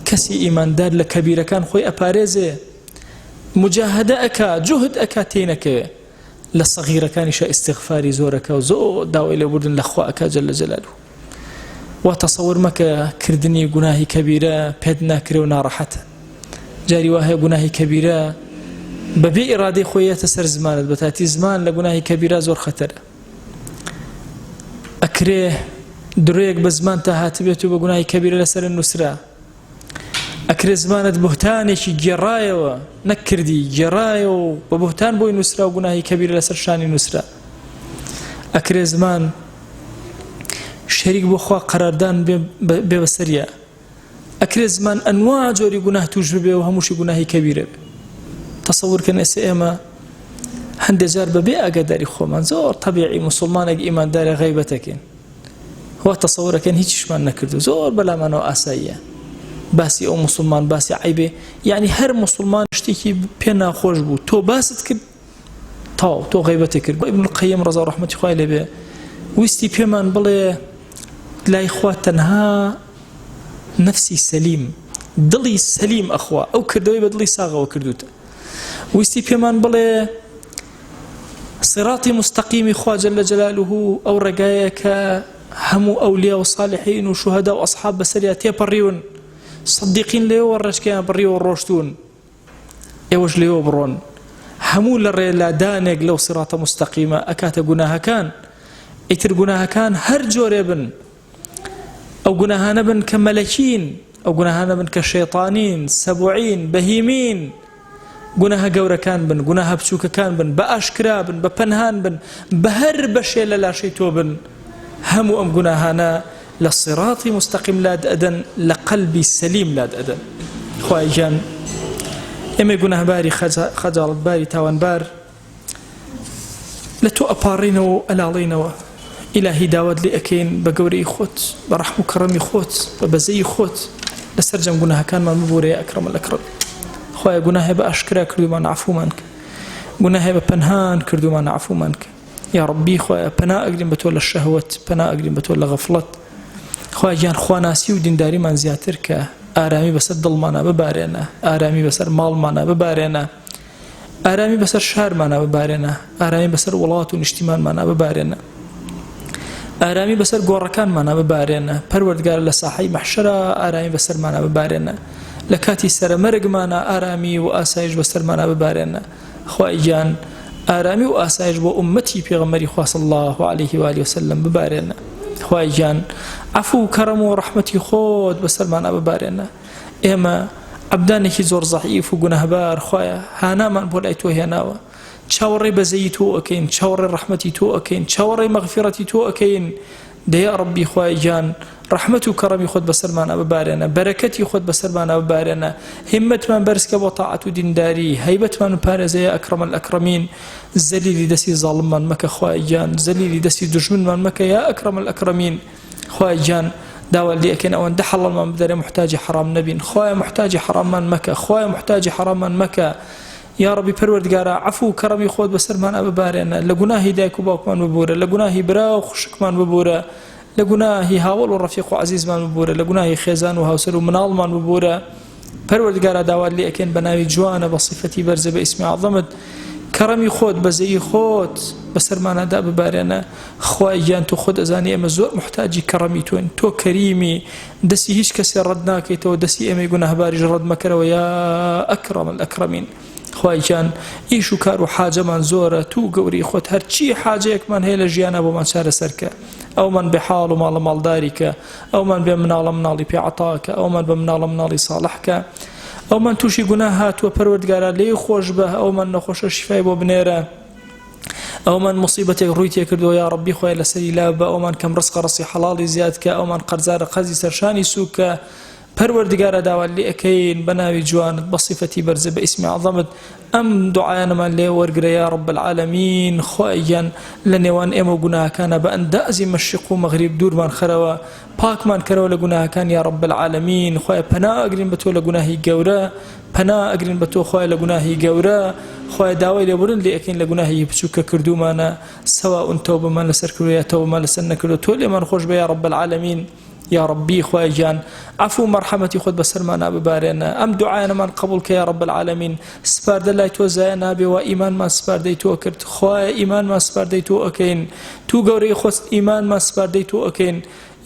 کەسی ئیماندار لە کەبیرەکان خۆی ئەپارێزێ، مجاهدە ئەکا، جوهد ئەکا تێی نەکەوێ، لە سەغیرەکانیشا ئیستیغفاری زۆر ئەکا و زۆر داوای لێبوردن لە خوا ئەکا جل جلاله. وا تەسەور مەکە کردنی گوناهی کەبیرە پێت ناکرێ و ناڕەحەتە. جاری وا هەیە گوناهی کەبیرە بەبێ ئیرادەی خۆی یەتە سەر زمانت، بەتاتی زمان لە گوناهی کەبیرە زۆر خەتەرە. ئەکرێ درۆیەک بە زمان تا هاتبێت و بە گوناهی کەبیرە لەسەر نووسرا. ئەکرێ زمانت بوهتانێکی گێڕایەوە، نەک کردی، گێڕایەوە و بە بوهتان بۆی نووسرا و گوناهی کەبیرە لەسەر شانی نووسرا. ئەکرێ زمان شەریک بۆ خوا قەراردان بێ بەسەریا. ئەکرێ زمان ئەنوا جۆری گوناه توش ببێ و هەمووشی گوناهی کەبیرە بێ. تەسەور کەن ئێستا ئێمە هەندێک جار بەبێ ئاگاداری خۆمان زۆر تەبیعی موسڵمانێک ئیماندارێ غەیبەتەکەین، وا تەسەورەکەن هیچیشمان نەکردو، زۆر بەلامانەوە ئاساییە باسی ئەو موسڵمان باسی عەیبێ، یعنی هەر موسڵمان شتێکی پێ ناخۆش بوو تۆ باست کرد تەواو تۆ غەیبەتێ کرد. ابن القیم ڕەزا و ڕەحمەتی خوای لێبێ ویستی پێمان بڵێ لای خوا تەنها نەفسی سەلیم، دڵی سەلیم ئەخوا، ئەو کردەوەی بە دڵی ساغەوە کردوتە. ویستی پێمان بڵێ صراطی مستقیمی خوا جل جلاله ئەو ڕێگایە کە هەموو ئەولیا و صالحین و شوهەدا و ئەصحاب بەسەریا تێپەڕیون، صدیقین لێوە ڕێچکەیان بڕیوە ڕۆشتوون، ئێوەش لێوە بڕۆن. هەموو لە ڕێ لادانێک لەو صراطە مستقیمە ئەکاتە گوناهەکان. ئیتر گوناهەکان هەر جۆرێ بن، ئەو گوناهانە بن کە مەلەکین، ئەو گوناهانە بن کە شەیتانین، سەبوعین، بەهیمین، گوناهە گەورەکان بن، گوناهە بچووکەکان بن، بە ئاشکرا بن، بە پەنهان بن، بە هەر بەشێ لە لاشەی تۆ بن، هەموو ئەم گوناهانە لە صراطی مستقیم لات ئەدەن، لە قەلبی سەلیم لات ئەدەن. خوایە گیان ئێمەی گوناهباری خەجاڵەتباری تاوانبار لە تۆ ئەپاڕێینەوە و ئەلاڵێینەوە، ئیلاهی داوات لێ ئەکەین بە گەورەیی خۆت، بە ڕەحم و کەڕەمی خۆت، بە بەزەیی خۆت لە سەرجەم گوناهەکانمان ببورە یا ئەکرەم الاکرەمین. خوایە گوناهێ بە ئاشکرا کردوومانە عەفومان کە، گوناهێ بە پەنهان کردوومانە عەفومان کە. یا ڕەبی خوایە پەنا ئەگرین بە تۆ لە شەهوەت، پەنا ئەگرین بە تۆ لە غەفڵەت. خوایە گیان خواناسی و دینداریمان زیاتر کە، ئارامی بەسەر دڵمانا ببارێنە، ئارامی بەسەر ماڵمانا ببارێنە، ئارامی بەسەر شارمانا ببارێنە، ئارامی بەسەر وڵات و نیشتیمانمانا ببارێنە، ئارامی بەسەر گۆڕەکانمانا ببارێنە، پەروەردگار لە ساحەی مەحشەرا ئارامی بەسەرمانا ببارێنە، لە کاتی سەرەمەرگمانا ئارامی و ئاسایش بەسەرمانا ببارێنە. خوای گیان ئارامی و ئاسایش بۆ ئوممەتی پێغەمبەری خوا صلی اللە علیه و آله وسلم ببارێنە. خوای گیان عەفو و کەڕەم و ڕەحمەتی خۆت بەسەرمانا ببارێنە. ئێمە عەبدانێکی زۆر زەعیف و گوناهبار خوایە هانامان بۆ لای تۆ هێناوە. چاوەڕێی بەزەیی تۆ ئەکەین، چاوەڕێی ڕەحمەتی تۆ ئەکەین، چاوەڕێی مەغفیڕەتی تۆ ئەکەین، دە یا ڕەبی خوایە گیان ڕەحمەت و کەڕەمی خۆت بەسەرمانا ببارێنە، بەرەکەتی خۆت بەسەرمانا ببارێنە، هیممەتمان بەرز کە بۆ تاعەت و دینداری، هەیبەتمان بپارێزە یا اکرم الاکرمین، زەلیلی دەستی زاڵممان مەکە خوایە گیان، زەلیلی دەستی دوژمنمان مەکە یا اکرم الاکرمین. خوایە گیان داوات لێ ئەکەین ئەوەندە حەڵاڵمان بدەرێ موحتاجی حەڕام نەبین خوایە موحتاجی حەڕاممان مەکە خوایە موحتاجی حەڕاممان مەکە یاڕەبی پەروەردگارا عەفو و کەڕەمی خۆت بەسەرمانا ببارێنە لە گوناهی دایک و باوکمان ببورە لە گوناهی برا و خوشکمان ببورە لە گوناهی هاوەڵ و ڕەفیق و عەزیزمان ببورە لە گوناهی خێزان و هاوسەر و مناڵمان ببورە پەروەردگارا داوات لێ ئەکەین بە ناوی جوانە بە سیفەتی بەرزە بە ئیسمی عەزەمت کەڕەمی خۆت بەزەیی خۆت بەسەرمانا داببارێنە خوای گیان تۆ خۆت ئەزانی ئێمە زۆر موحتاجی کەڕەمی تۆین تۆ کەریمی دەستی هیچ کەسێ ڕەت ناکەیتەوە دەستی ئێمەی گوناهباریش ڕەت مەکەرەوە یا ئەکرەم الئەکرەمین خوای گیان ئیش و کار و حاجەمان زۆرە تو گەورەی خۆت هەرچی حاجەیەکمان هەیە لە ژیانا بۆمان چارەسەر کە ئەومان بێ حاڵ و ماڵە ماڵداری کە ئەومان بێ مناڵە مناڵی پێ عەتا کە ئەومان بە مناڵە مناڵی ساڵح کە ئەومان تووشی گوناه هاتووە پەروەردگارا لێی خۆش بە ئەومان نەخۆشە شیفای بۆ بنێرە ئەومان موسیبەتێک ڕووی تێکردووە یا ڕەبی خۆی لەسەری لا بە ئەومان کەم ڕزقە ڕزقی حەڵاڵی زیاد کە ئەومان قەرزارە قەرزی سەرشانی سووک کە پەروەردگارا داوات لێ ئەکەین بە ناوی جوانت بە سیفەتی بەرزت بە ئیسمی عەزەمت ئەم دوعایانەمان لێ وەرگرە یا رب العالمین خوایە گیان لە نێوان ئێمە و گوناهەکانا بە ئەندازی مەشریق و مەغریب دوورمان خەرەوە پاکمان کەرەوە لە گوناهەکان یا رب العالمین خوایە پەنا ئەگرین بە تۆ لە گوناهی گەورە پەنا ئەگرین بە تۆ خوایە لە گوناهی گەورە خوایە داوای لێبوردن لێ ئەکەین لە گوناهی بچووک کە کردوومانە سەواء تەوبەمان لەسەر کردووە یا تەوبەمان لەسەر نەکردووە تۆ لێمان خۆش بە یا رب العالمین یاڕەبی خوایە گیان عەفو و مەرحەمەتی خۆت بەسەرمانا ببارێنە ئەم دوعایانەمان قبوڵ کە یا رب العالمین سپاردە لای تۆ زایە نابێ وا ئیمانمان سپاردەی تۆ کرد خوایە ئیمانمان سپاردەی تۆ ئەکەین تو گەورەی خۆت ئیمانمان سپاردەی تۆ ئەکەین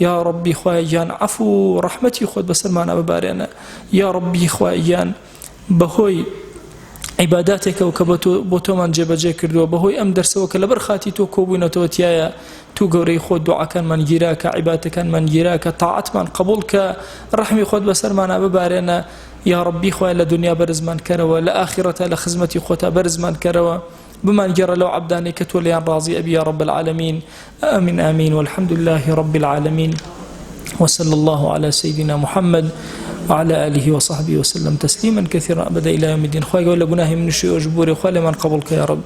یا ربی خوایە گیان عەفو و ڕەحمەتی خۆت بەسەرمانا ببارێنە یا ربی خوایە گیان بەهۆی عیباداتێکەوە کە بۆ تۆمان جێبەجێ کردووە بەهۆی ئەم دەرسەوە کە لەبەر خاتی تۆ کۆبووینەتەوە تایە تو گەورەی خۆت دوعاکانمان گیرا کە عیبادەتەکانمان گیرا کە تاعەتمان قبوڵ کە ڕەحمی خۆت بەسەرمانا ببارێنە یا ڕەبی خوایە لە دنیا بەرزمان کەرەوە لە ئاخیرەتا لە خزمەتی خۆتا بەرزمان کەرەوە بمانگێڕە لەو عەبدانەی کە تۆ لێیان ڕازی ئەبی یا رب العالمین آمین آمین والحمد لله رب العالمین وصلى الله على سيدنا محمد وعلى آله وصحبه وسلم تسليما كثيرا أبدا إلى يوم الدين خوای گەورە لە گوناهی منیش ئێوەش ببورێ خوا لێمان قبوڵ کە یا رب.